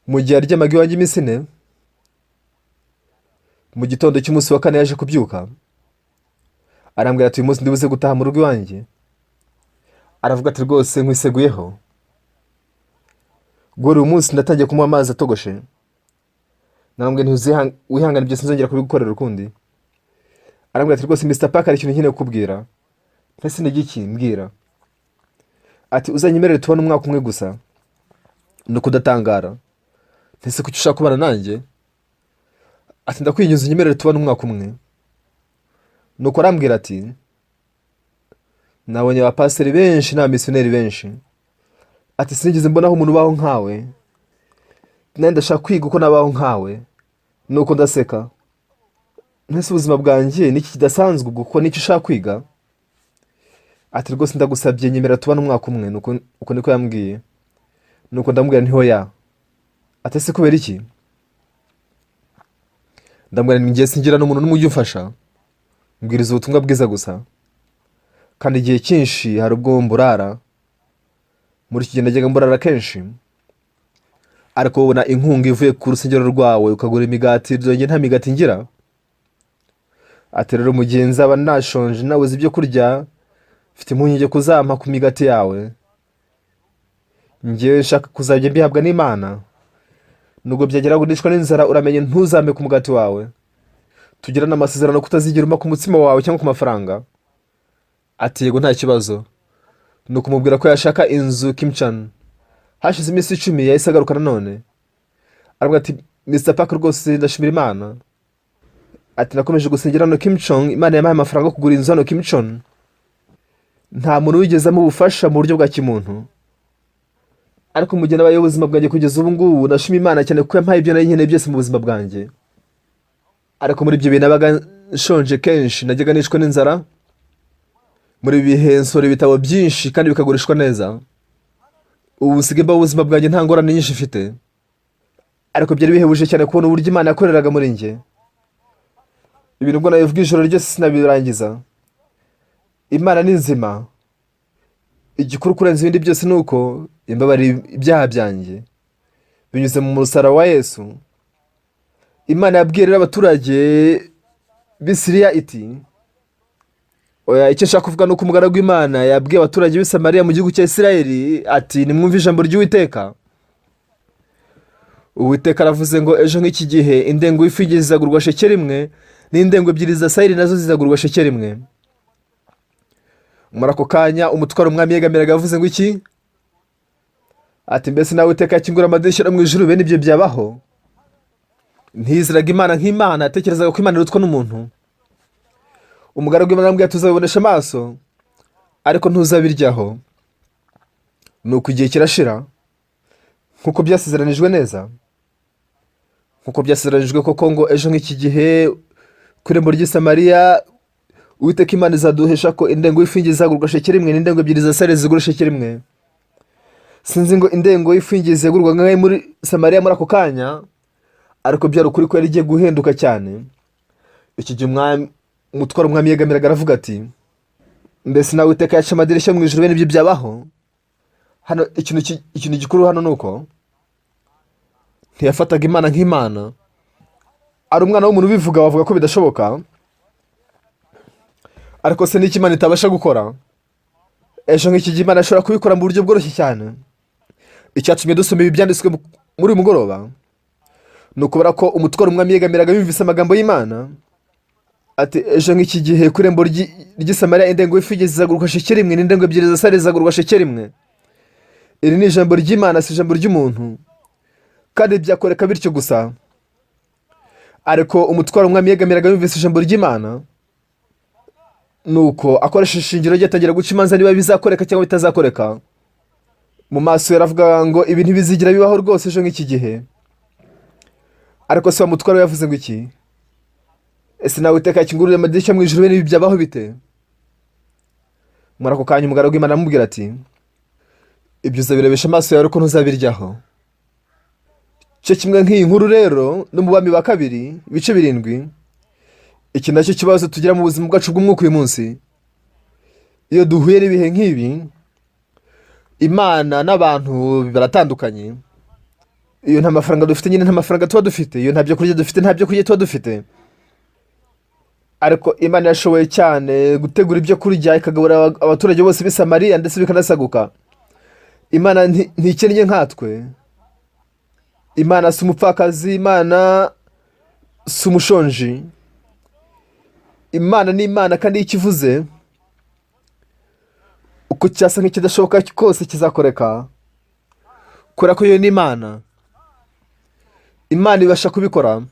Mu gihe yaryamaga iwanjye iminsi 4, mu gitondo cy'umunsi wa kane yaje kubyuka, arambwira ati: "Uyu munsi ndibuze gutaha mu rugo iwanjye." Aravuga ati: "Rwose nkwiseguyeho." Guhera uyu munsi ndatangiye kumuha amazi atogoshe. Narambwiye nti: "Wihangane, ibyo sinzongera kubigukorera ukundi." Arambwira ati: "Rwose Mr Park, hari ikintu nkeneye kukubwira." Ese ni igiki? Mbwira. Ati: "Uzanyemerere tubone umwaka umwe gusa." Ni ukudatangara. Ese kuki ushaka kubana nanjye? Ati: "Ndakwinginze, unyemerere tubane umwaka umwe." Nuko arambwira ati: "Nabonye abapasiteri benshi n'abamisiyoneri benshi." Ati: "Sinigeze mbonaho umuntu ubaho nkawe, nanjye ndashaka kwiga uko nabaho nkawe." Nuko ndaseka. Ntese ubuzima bwanjye niki kidasanzwe ubwo, kuko nicyo ushaka kwiga? Ati: "Rwose ndagusabye, nyemera tubane umwaka umwe." Nuko uko niko yambwiye. Nuko ndamubwira nti: "Hoya." Ati: "Ese kubera iki?" Ndamubwira nti: "Ngiye singira n'umuntu n'umwe ujya umfasha, mbwiriza ubutumwa bwiza gusa, kandi igihe cyinshi hari ubwo mburara. Muri iki gihe najyaga mburara kenshi, ariko ubona inkunga ivuye ku rusengero rwawe ukagura imigati, dore nta migati ngira." Ati: "Rero mu gihe nzaba nashonje, nabuze ibyo kurya, mfite impungenge kuzampa ku migati yawe. Ngewe nshaka kuzajya mbihabwa n'Imana. Nubwo byagera ngo nicwa n'inzara, uramenye ntuzampe ku mugati wawe. Tugirane amasezerano kutazigera umpa ku mutsima wawe cyangwa ku mafaranga." Ati: "Yego, nta kibazo." Ni ukumubwira ko yashaka inzu Kimchan. Hashize iminsi 10 yahise agaruka nanone, aravuga ati: "Mr Park, rwose ndashimira Imana." Ati: "Nakomeje gusengera hano Kimchon, Imana yampaye amafaranga yo kugura inzu hano Kimchon. Nta muntu wigeze ubufasha mu buryo bwa kimuntu, ariko mu gihe nabayeho ubuzima bwanjye kugeza ubu ngubu, nashima Imana cyane kuko yampaye ibyo nari nkeneye byose mu buzima bwanjye. Ariko muri ibyo bintu nabaga nshonje kenshi, najyaga nicwa n'inzara. Muri ibi bihe nsohora ibitabo byinshi kandi bikagurishwa neza. Ubu busigaye mbaho ubuzima bwanjye nta ngorane nyinshi mfite, ariko byari bihebuje cyane kubona uburyo Imana yakoreraga muri njye. Ibintu ubwo nabivuga ijoro ryose sinabirangiza. Imana ni nzima. Igikuru kurenza ibindi byose ni uko imbabariye ibyaha byanjye binyuze mu musaraba wa Yesu." Imana yabwiye rero abaturage b'i Siriya iti, oya, icyo nshaka kuvuga ni uko umugaragu w'Imana yabwiye abaturage b'i Samariya mu gihugu cya Isirayeli ati: "Nimwumve ijambo ry'Uwiteka. Uwiteka aravuze ngo ejo nk'iki gihe indengo y'ifu zizagurwa shekeri 1, n'indengo 2 za sayiri nazo zizagurwa shekeri 1." Muri ako kanya umutwaro umwami yegamiraga yavuze ngo iki? Ati: "Mbese nawe Uwiteka yakingura amadirishya no mu ijuru, bene ibyo byabaho?" Ntiyizeraga Imana nk'Imana, yatekerezaga ko Imana irutwa n'umuntu. Umugaragu w'Imana aramubwira: "Tuzabibonesha amaso, ariko ntuzabiryaho." Ni uko igihe kirashira nk'uko byasezeranijwe neza, nk'uko byasezeranijwe koko ngo ejo nk'iki gihe ku irembo ry'i Samariya Uwiteka Imana izaduhesha ko indengo y'ifu izagurwa shekeri 1, n'indengo 2 za sayiri zigura shekeri 1. Sinzi ngo indengo y'ifu yagurwaga angahe muri Samariya muri ako kanya, ariko byari ukuri ko yari igiye guhenduka cyane. Iki gihe umwami, umutwaro umwami yegamiraga aravuga ati: "Mbese nawe Uwiteka yaca amadirishya mu ijuru, bene ibyo byabaho?" Hano ikintu gikuru hano ni uko ntiyafataga Imana nk'Imana. Ari umwana w'umuntu ubivuga bavuga ko bidashoboka, ariko se n'icyo Imana itabasha gukora? Ejo nk'iki gihe Imana ishobora kubikora mu buryo bworoshye cyane. Icyatumye dusoma ibi byanditswe muri uyu mugoroba ni ukubera ko umutwaro umwami yegamiraga yumvise amagambo y'Imana ati: "Ejo nk'iki gihe ku irembo ry'i Samariya indengo y'ifu zizagurwa shekeri 1, n'indengo 2 za sayiri zizagurwa shekeri 1." Iri ni ijambo ry'Imana, si ijambo ry'umuntu, kandi byakoreka bityo gusa. Ariko umutwaro umwami yegamiraga yumvise ijambo ry'Imana, nuko akoresha ishingiro rye atangira guca imanza niba bizakoreka cyangwa bitazakoreka. Mu maso yaravuga ngo ibi ntibizigira bibaho rwose ejo nk'iki gihe. Ariko se wa mutwaro we yavuze ngo iki? Ese nawe Uwiteka yakingurira amadirishya mu ijuru, bene ibi byabaho bite? Muri ako kanya umugaragu w'Imana aramubwira ati: "Ibyo uzabirebesha amaso yawe, ariko ntuzabiryaho." Cyo kimwe nk'iyi nkuru rero no mu Bami ba Kabiri ibice 7. Iki nacyo kibazo tugira mu buzima bwacu bw'umwuka uyu munsi. Iyo duhuye n'ibihe nk'ibi, Imana n'abantu baratandukanye. Iyo nta mafaranga dufite nyine, nta mafaranga tuba dufite. Iyo nta byo kurya dufite, nta byo kurya tuba dufite. Ariko Imana yashoboye cyane gutegura ibyo kurya, ikagaburira abaturage bose b'i Samariya, ndetse bikanasaguka. Imana ntikennye nkatwe. Imana si umupfakazi, Imana si umushonji. Imana ni Imana, kandi iyo ikivuze, uko cyasa nk'ikidashoboka kose kizakoreka, kubera ko iyo ni Imana. Imana ibasha kubikora,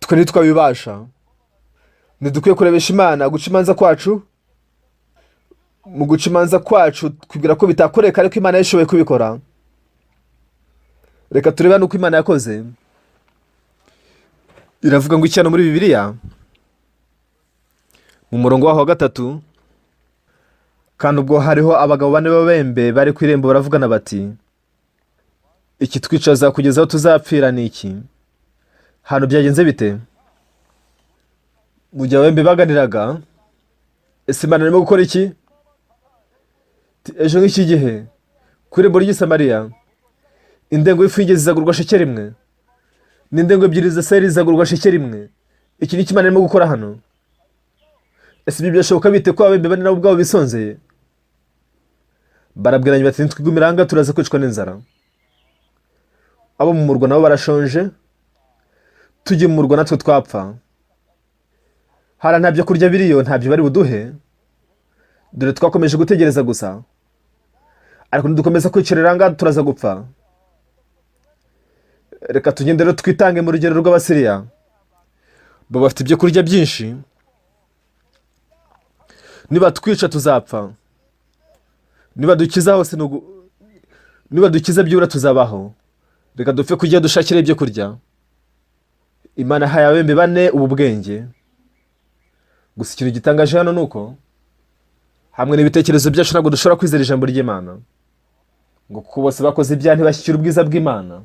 twe ntitwabibasha. Ntidukwiye kurebesha Imana guca imanza kwacu. Mu guca imanza kwacu twibwira ko bitakoreka, ariko Imana yashoboye kubikora. Reka turebe nuko Imana yakoze. Iravuga ngo icyano muri Bibiliya mu murongo waho wa 3: "Kandi ubwo hariho abagabo bane b'ababembe bari ku irembo, baravugana bati: 'Iki twicaza kugeza aho tuzapfira ni iki?'" Hano byagenze bite mu gihe ababembe baganiraga? Ese Imana irimo gukora iki? Ejo nk'iki gihe ku irembo ry'i Samariya, indengo y'ifu y'ingezi izagurwa shekeri 1, n'indengo 2 za sayiri zizagurwa shekeri 1. Iki ni cyo Imana irimo gukora hano. Ese ibyo byashoboka bite ko ababembe bane nabo ubwabo bisonzeye? Barabwiranye bati: "Nitwigumira aha ngaha turaza kwicwa n'inzara. Abo mu murwa nabo barashonje. Tujye mu murwa natwe twapfa. Hara nta byo kurya biriyo, ntabyo bari buduhe. Dore twakomeje gutegereza gusa, ariko nidukomeza kwicarira aha ngaha turaza gupfa. Reka tugende rero twitange mu rugero rw'Abasiriya, bo bafite ibyo kurya byinshi. Nibatwica tuzapfa, nibadukiza hose nibadukiza byibura tuzabaho. Reka dupfe kujya dushakira ibyo kurya." Imana yahaye ababembe bane ubu bwenge. Gusa ikintu gitangaje hano ni uko hamwe n'ibitekerezo byacu ntabwo dushobora kwizera ijambo ry'Imana, ngo kuko bose bakoze ibyaha ntibashyikira ubwiza bw'Imana.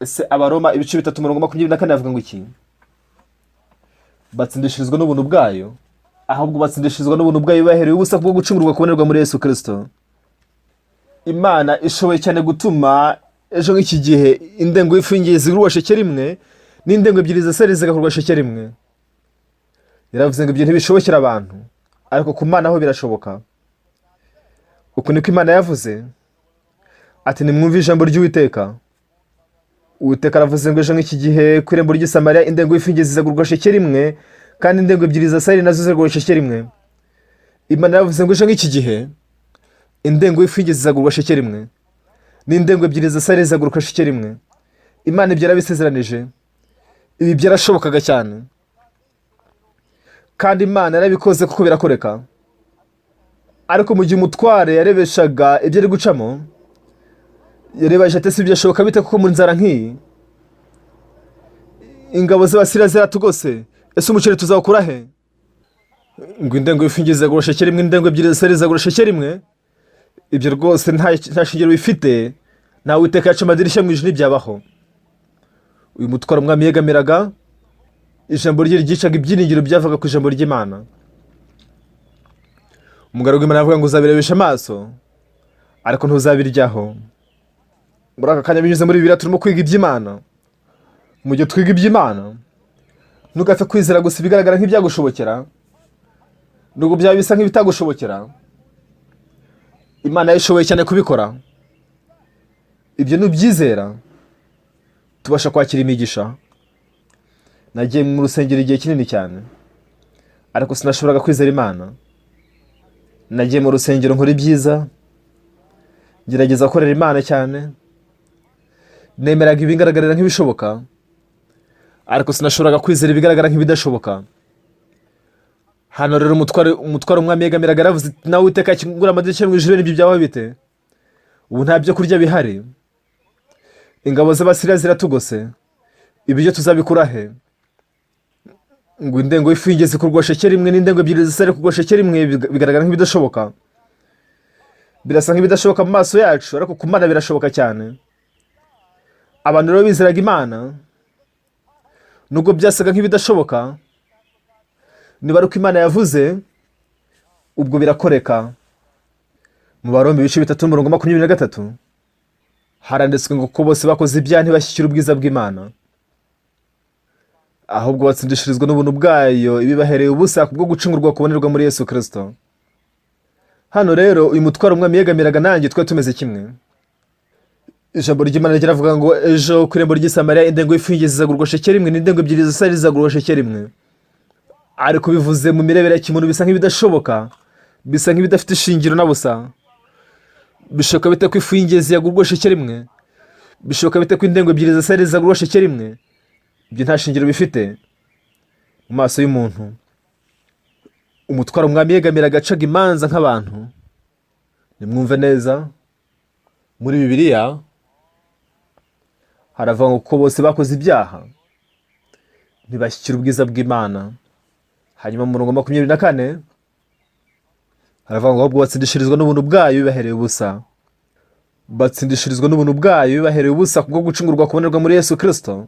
Ese Abaroma ibice 3 umurongo 24 bavuga ngo iki? Batsindishirizwa n'ubuntu bwayo, ahubwo batsindishirizwa n'ubuntu bwayo baherewe ubusa bwo gucungurwa kubonerwa muri Yesu Kirisito. Imana ishoboye cyane gutuma ejo nk'iki gihe indengo y'ifu y'ingezi igurwa shekeri 1, n'indengo 2 za sayiri zigakorwa shekeri 1. Yaravuze ngo ibyo ntibishobokera abantu, ariko ku Mana ho birashoboka. Uku niko Imana yavuze ati: "Nimwumve ijambo ry'Uwiteka. Uwiteka aravuze ngo ejo nk'iki gihe ku irembo ry'i Samariya indengo y'ifu y'ingezi izagurwa shekeri 1, kandi indengo 2 za sayiri nazo zizagurwa shekeri 1." Imana yaravuze ngo ejo nk'iki gihe indengo y'ifu y'ingezi izagurwa shekeri 1, n'indengo 2 za sayiri zizagurwa shekeri 1. Imana ibyo yarabisezeranije. Ibi byarashobokaga cyane, kandi Imana yarabikoze kuko birakoreka. Ariko mu gihe umutware yarebeshaga ibyo ari gucamo, yarebaje ati: "Ese byashoboka bite kuko mu nzara nk'iyi, ingabo z'Abasiriya ziratugose? Ese umuceri tuzawukura he?" Ngo indengo y'ifu y'ingezi izagura shekeri 1, indengo 2 za sayiri zizagura shekeri 1, ibyo rwose nta shingiro bifite. Ntawe Uwiteka yaca amadirishya mu ijuru, ntibyabaho. Uyu mutwaro umwami yegamiraga, ijambo rye ryicaga ibyiringiro byavaga ku ijambo ry'Imana. Umugaragu w'Imana avuga ngo uzabirebesha amaso, ariko ntuzabiryaho. Muri aka kanya, binyuze muri Bibiliya, turimo kwiga iby'Imana. Mu gihe twiga iby'Imana, ntugapfe kwizera gusa ibigaragara nk'ibyagushobokera, nubwo byaba bisa nk'ibitagushobokera. Imana yishoboye cyane kubikora. Ibyo nubyizera, tubasha kwakira imigisha. Nagiye mu rusengero igihe kinini cyane, ariko sinashoboraga kwizera Imana. Nagiye mu rusengero, nkora ibyiza, ngerageza gukorera Imana cyane, nemeraga ibigaragarira nk'ibishoboka, ariko sinashoboraga kwizera ibigaragara nk'ibidashoboka. Hano rero umutware umwami yegamiraga yaravuze ati: "Nawe Uwiteka akingura amadirishya mu ijuru, n'ibyo byabaho bite? Ubu nta byo kurya bihari, ingabo z'Abasiriya ziratugose, ibiryo tuzabikura he?" Ngo indengo y'ifu y'ingezi kugwa shekeri 1, n'indengo 2 za sayiri kugwa shekeri 1, bigaragara nk'ibidashoboka. Birasa nk'ibidashoboka mu maso yacu, ariko ku Mana birashoboka cyane. Abantu rero bizeraga Imana nubwo byasaga nk'ibidashoboka. Niba ari uko Imana yavuze, ubwo birakoreka. Mu Baroma ibice 3 umurongo 23 haranditswe ngo ko bose bakoze ibyaha ntibashyikire ubwiza bw'Imana, ahubwo batsindishirizwa n'ubuntu bwayo ibibahereye ubusa kubwo gucungurwa kubonerwa muri Yesu Kirisito. Hano rero uyu mutwaro umwami yegamiraga, nanjye twari tumeze kimwe. Ijambo ry'Imana riravuga ngo ejo ku irembo ry'i Samariya indengo y'ifu y'ingezi izagurwa shekeli imwe, n'indengo ebyiri za sayiri zizagurwa shekeli imwe. Ariko bivuze mu mirebere ya kimuntu bisa nk'ibidashoboka, bisa nk'ibidafite ishingiro na busa. Bishoboka bite ko ifu y'ingezi yagurwa shekeli imwe? Bishoboka bite ko indengo ebyiri za sayiri zagurwa shekeli imwe? Ibyo nta shingiro bifite mu maso y'umuntu. Umutwaro umwami yegamiraga acaga imanza nk'abantu. Nimwumve neza, muri Bibiliya haravuga ngo kuko bose bakoze ibyaha ntibashyikira ubwiza bw'Imana. Hanyuma mu murongo 24 haravuga ngo ahubwo batsindishirizwa n'ubuntu bwayo bibahereye ubusa. Batsindishirizwa n'ubuntu bwayo bibahereye ubusa kubwo gucungurwa kubonerwa muri Yesu Kirisito.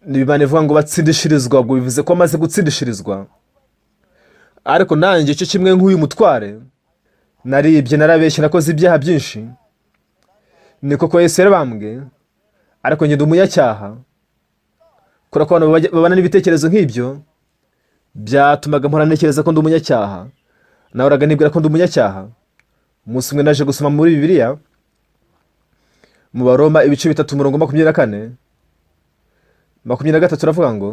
Niba Imana ivuga ngo batsindishirizwa, ubwo bivuze ko amaze gutsindishirizwa. Ariko nanjye cyo kimwe nk'uyu mutware, naribye, narabeshye, nakoze ibyaha byinshi. Ni koko Yesu yarabambwe, ariko ngenda umunyacyaha. Kubera ko abantu babana n'ibitekerezo nk'ibyo, byatumaga mpora ntekereza ko ndi umunyacyaha. Nahoraga nibwira ko ndi umunyacyaha. Umunsi umwe naje gusoma muri Bibiliya mu Baroma ibice 3, umurongo 24, 23, uravuga ngo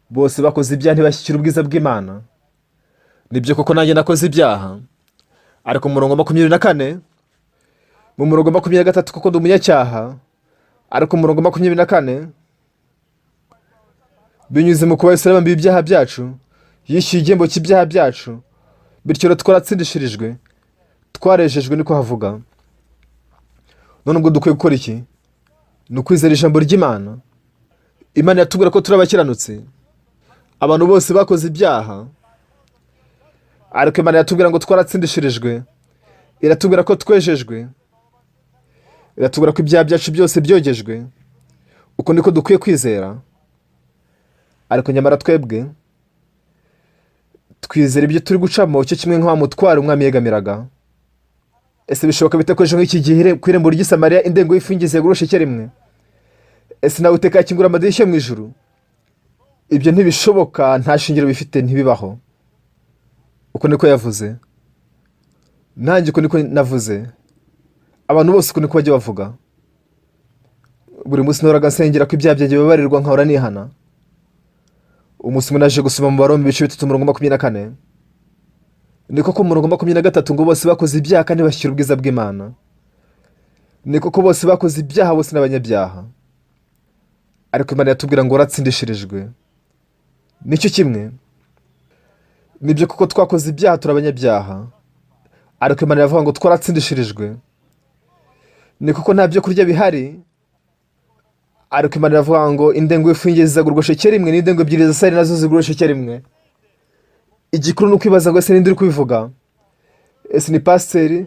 bose bakoze ibyaha ntibashyikira ubwiza bw'Imana. Nibyo koko, nanjye nakoze ibyaha. Ariko mu murongo 24, mu murongo 23, kuko ndi umunyacyaha. Ariko mu murongo 24, binyuze mu kuba Yesu yarabambiwe ibyaha byacu, yishyuye igihembo cy'ibyaha byacu, bityo rero twaratsindishirijwe, twarejejwe, niko havuga. None ubwo dukwiye gukora iki? Ni ukwizera ijambo ry'Imana. Imana yatubwira ko turi abakiranutsi. Abantu bose bakoze ibyaha, ariko Imana iratubwira ngo twaratsindishirijwe, iratubwira ko twejejwe, iratubwira ko ibyaha byacu byose byogejwe. Uko niko dukwiye kwizera. Ariko nyamara twebwe twizera ibyo turi gucamo, cyo kimwe nk'wa mutware umwami yegamiraga. Ese bishoboka bite ko ejo nk'iki gihe ku irembo ry'i Samariya indengo y'ifu y'ingezi yagurwa shekeli imwe? Ese nawe uteka yakingura amadirishya mu ijuru? Ibyo ntibishoboka, nta shingiro bifite, ntibibaho. Uko niko yavuze, nanjye uko niko navuze, abantu bose uko niko bajya bavuga. Buri munsi nahoraga nsengera ko ibyaha byanjye bibabarirwa, nkahora nihana. Umunsi umwe naje gusoma mu Baroma ibice 3, umurongo 24. Ni koko, mu murongo 23 ngo bose bakoze ibyaha kandi bashyira ubwiza bw'Imana. Ni koko, bose bakoze ibyaha, bose n'abanyabyaha. Ariko Imana yatubwira ngo waratsindishirijwe. Nicyo kimwe. Nibyo kuko twakoze ibyaha, turi abanyabyaha, ariko Imana iravuga ngo twaratsindishirijwe. Ni kuko nta byo kurya bihari, ariko Imana iravuga ngo indengo y'ifu y'ingezi izagurwa shekeli imwe, n'indengo ebyiri za sayiri nazo zigurwa shekeli imwe. Igikuru ni ukwibaza ngo ese ninde uri kubivuga? Ese ni pasiteri?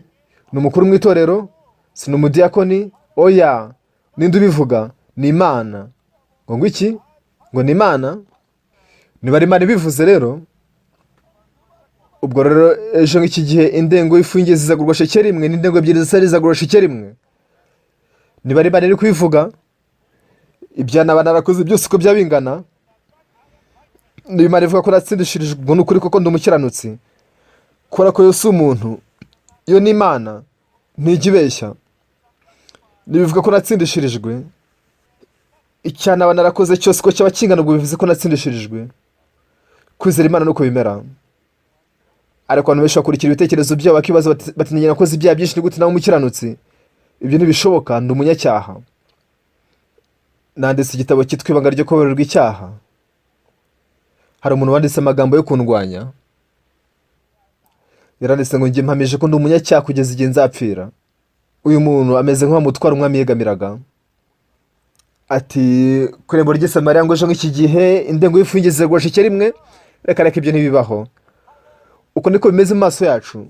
Ni umukuru mu itorero? Si ni umudiyakoni? Oya, ninde ubivuga? Ni Imana. Ngo iki? Ngo ni Imana. Niba ari Imana ibivuze rero, ubwo rero ejo nk'iki gihe indengo y'ifu y'ingezi izagurwa shekeli imwe, n'indengo ebyiri za sayiri zizagurwa shekeli imwe. Niba ari Imana iri kubivuga, ibya naba narakoze byose uko byaba bingana, niba Imana ivuga ko natsindishirijwe, ubwo ni ukuri koko ndi umukiranutsi. Kubera ko yo si umuntu, yo ni Imana, ntijya ibeshya. Nibivuga ko natsindishirijwe, icya naba narakoze cyose uko cyaba kingana, ubwo bivuze ko natsindishirijwe. Kwizera Imana nuko bimera. Ariko abantu benshi bakurikira ibitekerezo byabo, bakibaza bati njye nakoze ibyaha byinshi, ni gute nawe umukiranutsi? Ibyo ntibishoboka, ndi umunyacyaha. Nanditse igitabo cyitwa Ibanga ryo kubabarirwa icyaha. Hari umuntu wanditse amagambo yo kundwanya. Yaranditse ngo njye mpamije ko ndi umunyacyaha kugeza igihe nzapfira. Uyu muntu ameze nk'uwa umwami yegamiraga. Ati ku irembo ry'i Samariya ngo ejo nk'iki gihe indengo y'ifu y'ingezi izagura shekeli imwe. Reka reka, ibyo ntibibaho. Uko niko bimeze mu maso yacu.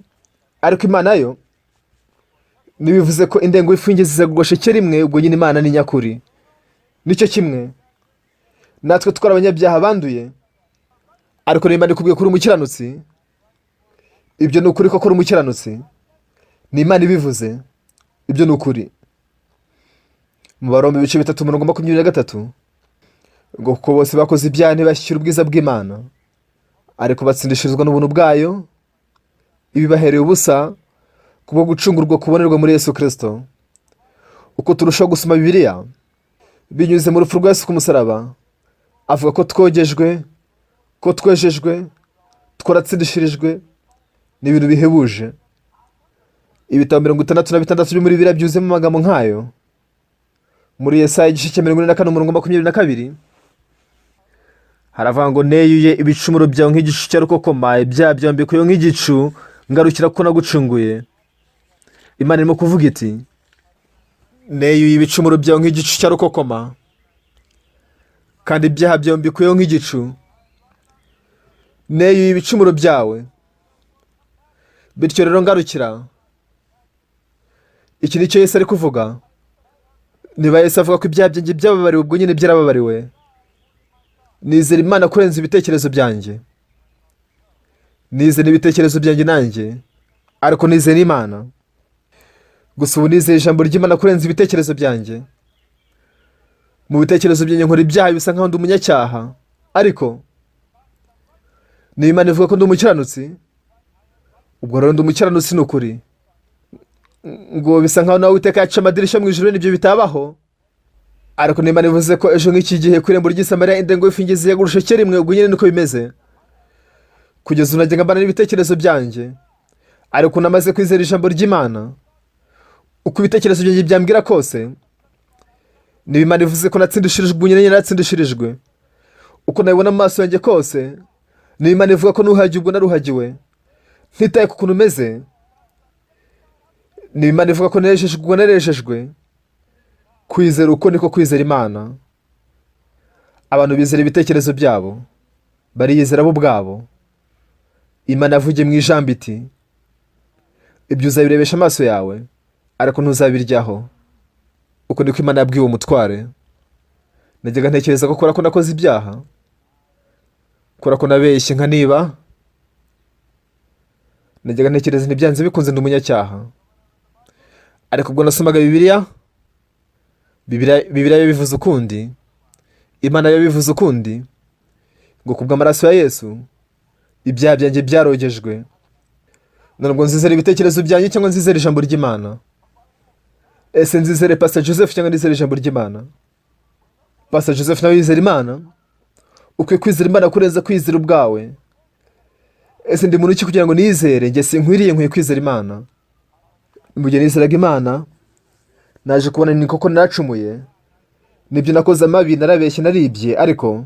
Ariko Imana yo ntibivuze ko indengo y'ifu y'ingezi izagurwa shekeli imwe, ubwo nyine Imana ni nyakuri. Nicyo kimwe natwe, twari abanyabyaha banduye, ariko niba ndikubwiye ko uri umukiranutsi, ibyo ni ukuri koko uri umukiranutsi. Ni Imana ibivuze, ibyo ni ukuri. Mu Baroma ibice 3, umurongo 23, ngo kuko bose bakoze ibyaha ntibashyira ubwiza bw'Imana, ariko batsindishirizwa n'ubuntu bwayo ibibahereye ubusa. Kubwo gucungurwa kubonerwa muri Yesu Kirisito. Uko turushaho gusoma Bibiliya, binyuze mu rupfu rwa Yesu ku musaraba, avuga ko twogejwe, ko twejejwe, twaratsindishirijwe. Ni ibintu bihebuje. Ibitabo 66 byo muri Bibiliya byuzuyemo amagambo nk'ayo. Muri Yesaya igice cya 44, umurongo 22, haravuga ngo: "Neyuye ibicumuro byawe nk'igicu cya rukokoma, ibyaha byawe mbikuyeho nk'igicu, ngarukira ko nagucunguye." Imana irimo kuvuga iti: "Neyuye ibicumuro byawe nk'igicu cya rukokoma, kandi ibyaha byawe mbikuyeho nk'igicu." Neyuye ibicumuro byawe, bityo rero ngarukira. Iki ni cyo Yesu ari kuvuga. Niba Yesu avuga ko ibyaha byanjye byababariwe, ubwo nyine byarababariwe. Nizera Imana kurenza ibitekerezo byanjye. Nizera ibitekerezo byanjye nanjye, ariko nizera Imana. Gusa ubu nizeye ijambo ry'Imana kurenza ibitekerezo byanjye. Mu bitekerezo byanjye nkora ibyaha, bisa nkaho ndi umunyacyaha, ariko niba Imana ivuga ko ndi umukiranutsi, ubwo rero ndi umukiranutsi. Ni ukuri ngo bisa nkaho nawe Uwiteka yaca amadirishya mu ijuru, n'ibyo bitabaho. Ariko niba Imana ivuze ko ejo nk'iki gihe ku irembo ry'i Samariya indengo y'ifu yagura urusheke rimwe, ubwo nyine niko bimeze. Kugeza ubu najyaga mbana n'ibitekerezo byanjye, ariko namaze kwizera ijambo ry'Imana. Uko ibitekerezo byanjye byambwira kose, niba Imana ivuze ko natsindishirijwe, ubwo nyine naratsindishirijwe. Uko nabibona mu maso yanjye kose, niba Imana ivuga ko nuhagiwe, ubwo naruhagiwe, ntitaye ku kuntu umeze. Niba Imana ivuga ko nerejejwe, ubwo narejejwe. Kwizera uko niko kwizera Imana. Abantu bizera ibitekerezo byabo, bariyizera bo ubwabo. Imana yavugiye mu ijambo iti: "Ibyo uzabirebesha amaso yawe, ariko ntuzabiryaho." Uko niko Imana yabwiye uwo mutware. Najyaga ntekereza ko kubera ko nakoze ibyaha, kubera ko nabeshye nkaniba, najyaga ntekereza ntibyanze bikunze ndi umunyacyaha. Ariko ubwo nasomaga Bibiliya, Bibiliya yo bivuze ukundi, Imana yo bivuze ukundi, ngo kubw'amaraso ya Yesu ibyaha byanjye byarogejwe. None ubwo nzizera ibitekerezo byanjye cyangwa nzizera ijambo ry'Imana? Ese nzizere Pastor Joseph cyangwa nizere ijambo ry'Imana? Pastor Joseph nawe yizera Imana. Ukwiye kwizera Imana kurenza kwizera ubwawe. Ese ndi muntu ki kugira ngo nizere? Njye sinkwiriye, nkwiye kwizera Imana. Mu gihe nizeraga Imana, naje kubona ni koko naracumuye, nibyo, nakoze amabi, narabeshye, naribye, ariko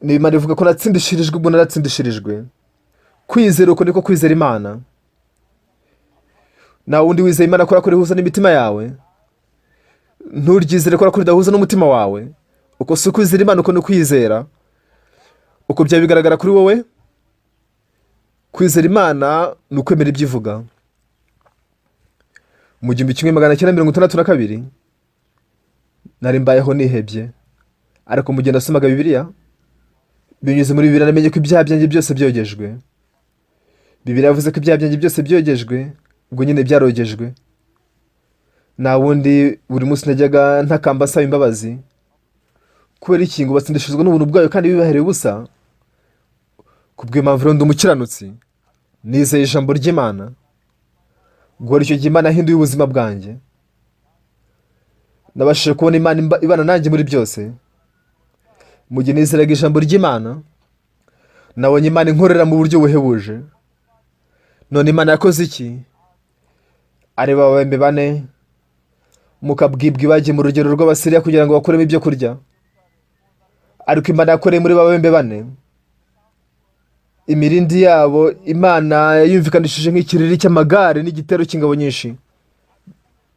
niba Imana ivuga ko natsindishirijwe, ubwo naratsindishirijwe. Kwizera uko niko kwizera Imana. Nta wundi wizeye Imana kubera ko rihuza n'imitima yawe. Nturyizere kubera ko ridahuza n'umutima wawe. Uko si ukwizera Imana, uko ni ukwizera uko byaba bigaragara kuri wowe. Kwizera Imana ni ukwemera ibyo ivuga. Mu 1962 nari mbayeho nihebye, ariko mu gihe nasomaga Bibiliya, binyuze muri Bibiliya namenye ko ibyaha byanjye byose byogejwe. Bibiliya yavuze ko ibyaha byanjye byose byogejwe, ubwo nyine byarogejwe. Nta wundi buri munsi najyaga ntakamba asaba imbabazi. Kubera iki? Ngo batsindishirizwa n'ubuntu bwayo kandi bibahereye ubusa. Kubw'iyo mpamvu rero ndi umukiranutsi, nizeye ijambo ry'Imana. Guhora icyo gihe Imana yahinduye ubuzima bwanjye. Nabashije kubona Imana ibana nanjye muri byose. Mu gihe nizeraga ijambo ry'Imana, nabonye Imana inkorera mu buryo buhebuje. None Imana yakoze iki? Areba ababembe bane mu kabwibwi bagiye mu rugero rw'Abasiriya kugira ngo bakuremo ibyo kurya, ariko Imana yakoreye muri babembe bane. Imirindi yabo Imana yumvikanishije nk'ikiriri cy'amagare n'igitero cy'ingabo nyinshi.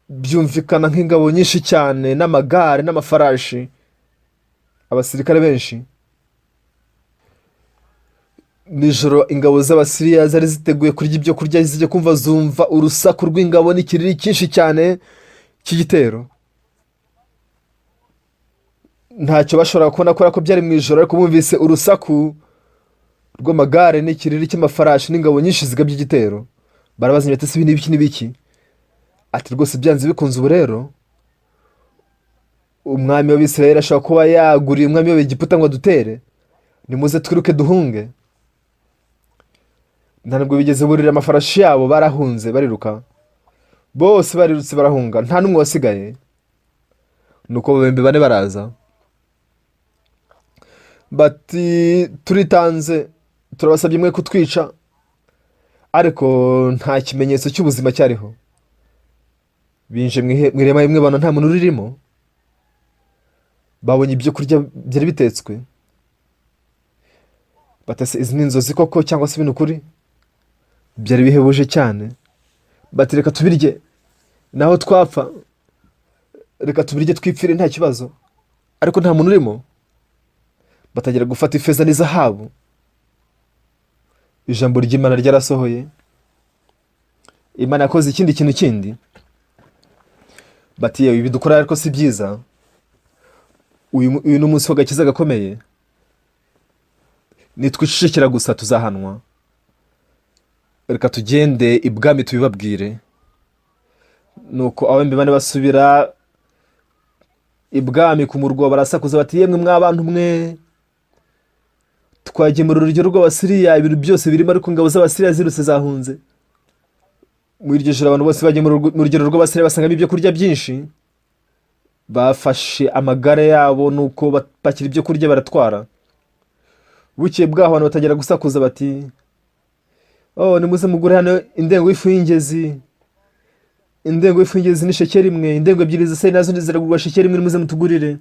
Byumvikana nk'ingabo nyinshi cyane n'amagare n'amafarashi, abasirikare benshi. Nijoro ingabo z'Abasiriya zari ziteguye kurya ibyo kurya, zijya kumva zumva urusaku rw'ingabo n'ikiriri cyinshi cyane cy'igitero. Ntacyo bashobora kubona kubera ko byari mu ijoro, ariko bumvise urusaku rw'amagare n'ikiriri cy'amafarashi n'ingabo nyinshi zigabye igitero. Barabazanya bati: "Ese ibi ni ibiki n'ibiki?" Ati: "Rwose byanze bikunze ubu rero umwami w'Abisirayeli ashobora kuba yaguriye umwami w'Egiputa ngo adutere. Nimuze twiruke duhunge." Nta nubwo bigeze burira amafarashi yabo, barahunze bariruka. Bose barirutse barahunga, nta n'umwe wasigaye. Nuko ababembe bane baraza bati: "Turitanze, turabasabye mwe kutwica." Ariko nta kimenyetso cy'ubuzima cyariho. Binjiye mu ihema rimwe, babona nta muntu uririmo. Babonye ibyo kurya byari bitetswe. Bati: "Ese izi ni inzozi koko cyangwa se ibintu ukuri?" Byari bihebuje cyane. Bati: "Reka tubirye, naho twapfa, reka tubirye twipfire, nta kibazo." Ariko nta muntu urimo. Batangira gufata ifeza n'izahabu. Ijambo ry'Imana ryarasohoye. Imana yakoze ikindi kintu kindi. Bati: "Yewe, ibi dukora ariko si byiza. Uyu ni umunsi w'agakiza gakomeye. Nitwicecekera gusa tuzahanwa. Reka tugende ibwami tubibabwire." Nuko ababembe bane basubira ibwami ku murwa, barasakuza bati: "Yemwe mw'abantu mwe, twagiye mu rugero rw'Abasiriya, ibintu byose birimo, ariko ingabo z'Abasiriya zirutse zahunze." Muri iryo joro abantu bose bagiye mu rugero rw'Abasiriya, basangamo ibyo kurya byinshi. Bafashe amagare yabo, nuko bapakira ibyo kurya baratwara. Bukeye bwaho abantu batangira gusakuza bati: "Oh, nimuze mugure hano indengo y'ifu y'ingezi. Indengo y'ifu y'ingezi ni shekeri 1, indengo 2 zisa nazo ziragurwa shekeri 1, nimuze mutugurire."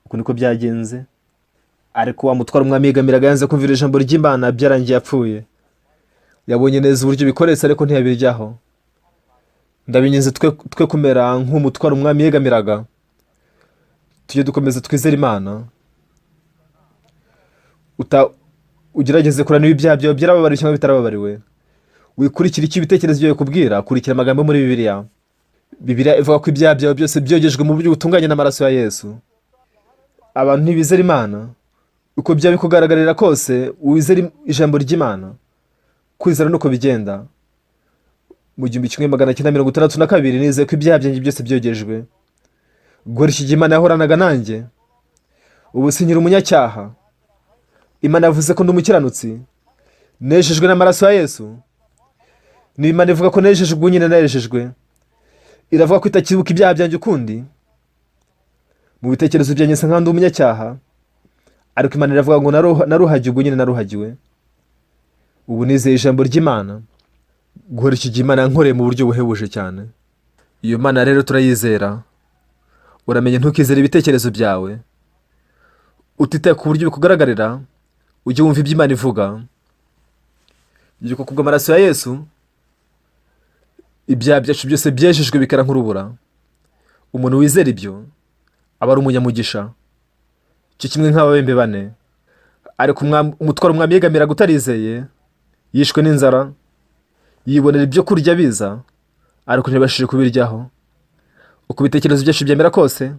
Uku niko byagenze. Ariko wa mutwaro umwami yegamiraga yanze kumvira ijambo ry'Imana. Byarangiye apfuye. Yabonye neza uburyo bikoretse, ariko ntiyabiryaho. Ndabinginze, twe kumera nk'umutwaro umwami yegamiraga. Tujye dukomeza twizere Imana. Ugerageze kureba niba ibyaha byawe byarababariwe cyangwa bitarababariwe. Wikurikira icyo ibitekerezo byawe bikubwira, kurikira amagambo yo muri Bibiliya. Bibiliya ivuga ko ibyaha byawe byose byogejwe mu buryo butunganye n'amaraso ya Yesu. Abantu ntibizera Imana. Uko byaba bikugaragarira kose, wizere ijambo ry'Imana. Kwizera nuko bigenda. Mu 1962 nizeye ko ibyaha byanjye byose byogejwe. Guhera iki gihe Imana yahoranaga nanjye. Ubu sinkiri umunyacyaha. Imana yavuze ko ndi umukiranutsi, nejejwe n'amaraso ya Yesu. Niba Imana ivuga ko nejejwe, ubwo nyine nejejwe. Iravuga ko itakibuka ibyaha byanjye ukundi. Mu bitekerezo byanjye nsa nkaho ndi umunyacyaha, ariko Imana iravuga ngo naruhagiwe, ubwo nyine naruhagiwe. Ubu nizeye ijambo ry'Imana. Guhera iki gihe Imana yankoreye mu buryo buhebuje cyane. Iyo Mana rero turayizera. Uramenye, ntukizere ibitekerezo byawe. Utitaye ku buryo bikugaragarira, ujye wumva ibyo Imana ivuga, yuko kubw'amaraso ya Yesu ibyaha byacu byose byejejwe bikera nk'urubura. Umuntu wizera ibyo aba ari umunyamugisha, cyo kimwe nk'ababembe bane. Ariko umutwaro umwami yegamiraga utarizeye yishwe n'inzara. Yibonera ibyo kurya biza, ariko ntibashije kubiryaho. Uko ibitekerezo byacu byemera kose,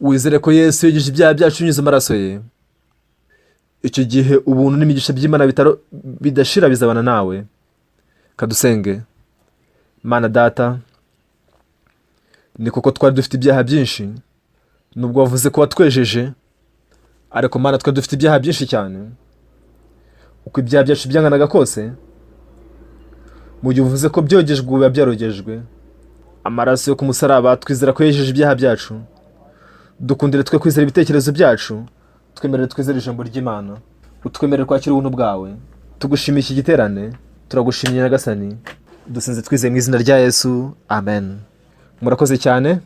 wizere ko Yesu yogeje ibyaha byacu binyuze amaraso ye. Icyo gihe ubuntu n'imigisha by'Imana bidashira bizabana nawe. Kadusenge. Mana Data, ni koko twari dufite ibyaha byinshi. Nubwo wavuze ko watwejeje, ariko Mana, twari dufite ibyaha byinshi cyane. Uko ibyaha byacu byanganaga kose, mu gihe uvuze ko byogejwe, biba byarogejwe. Amaraso yo ku musaraba, twizera ko yejeje ibyaha byacu. Dukundire twe kwizera ibitekerezo byacu, twemerere twizere ijambo ry'Imana. Utwemerere kwakira ubuntu bwawe. Tugushimiye iki giterane, turagushimye Nyagasani. Dusenze twizeye mu izina rya Yesu, amen. Murakoze cyane.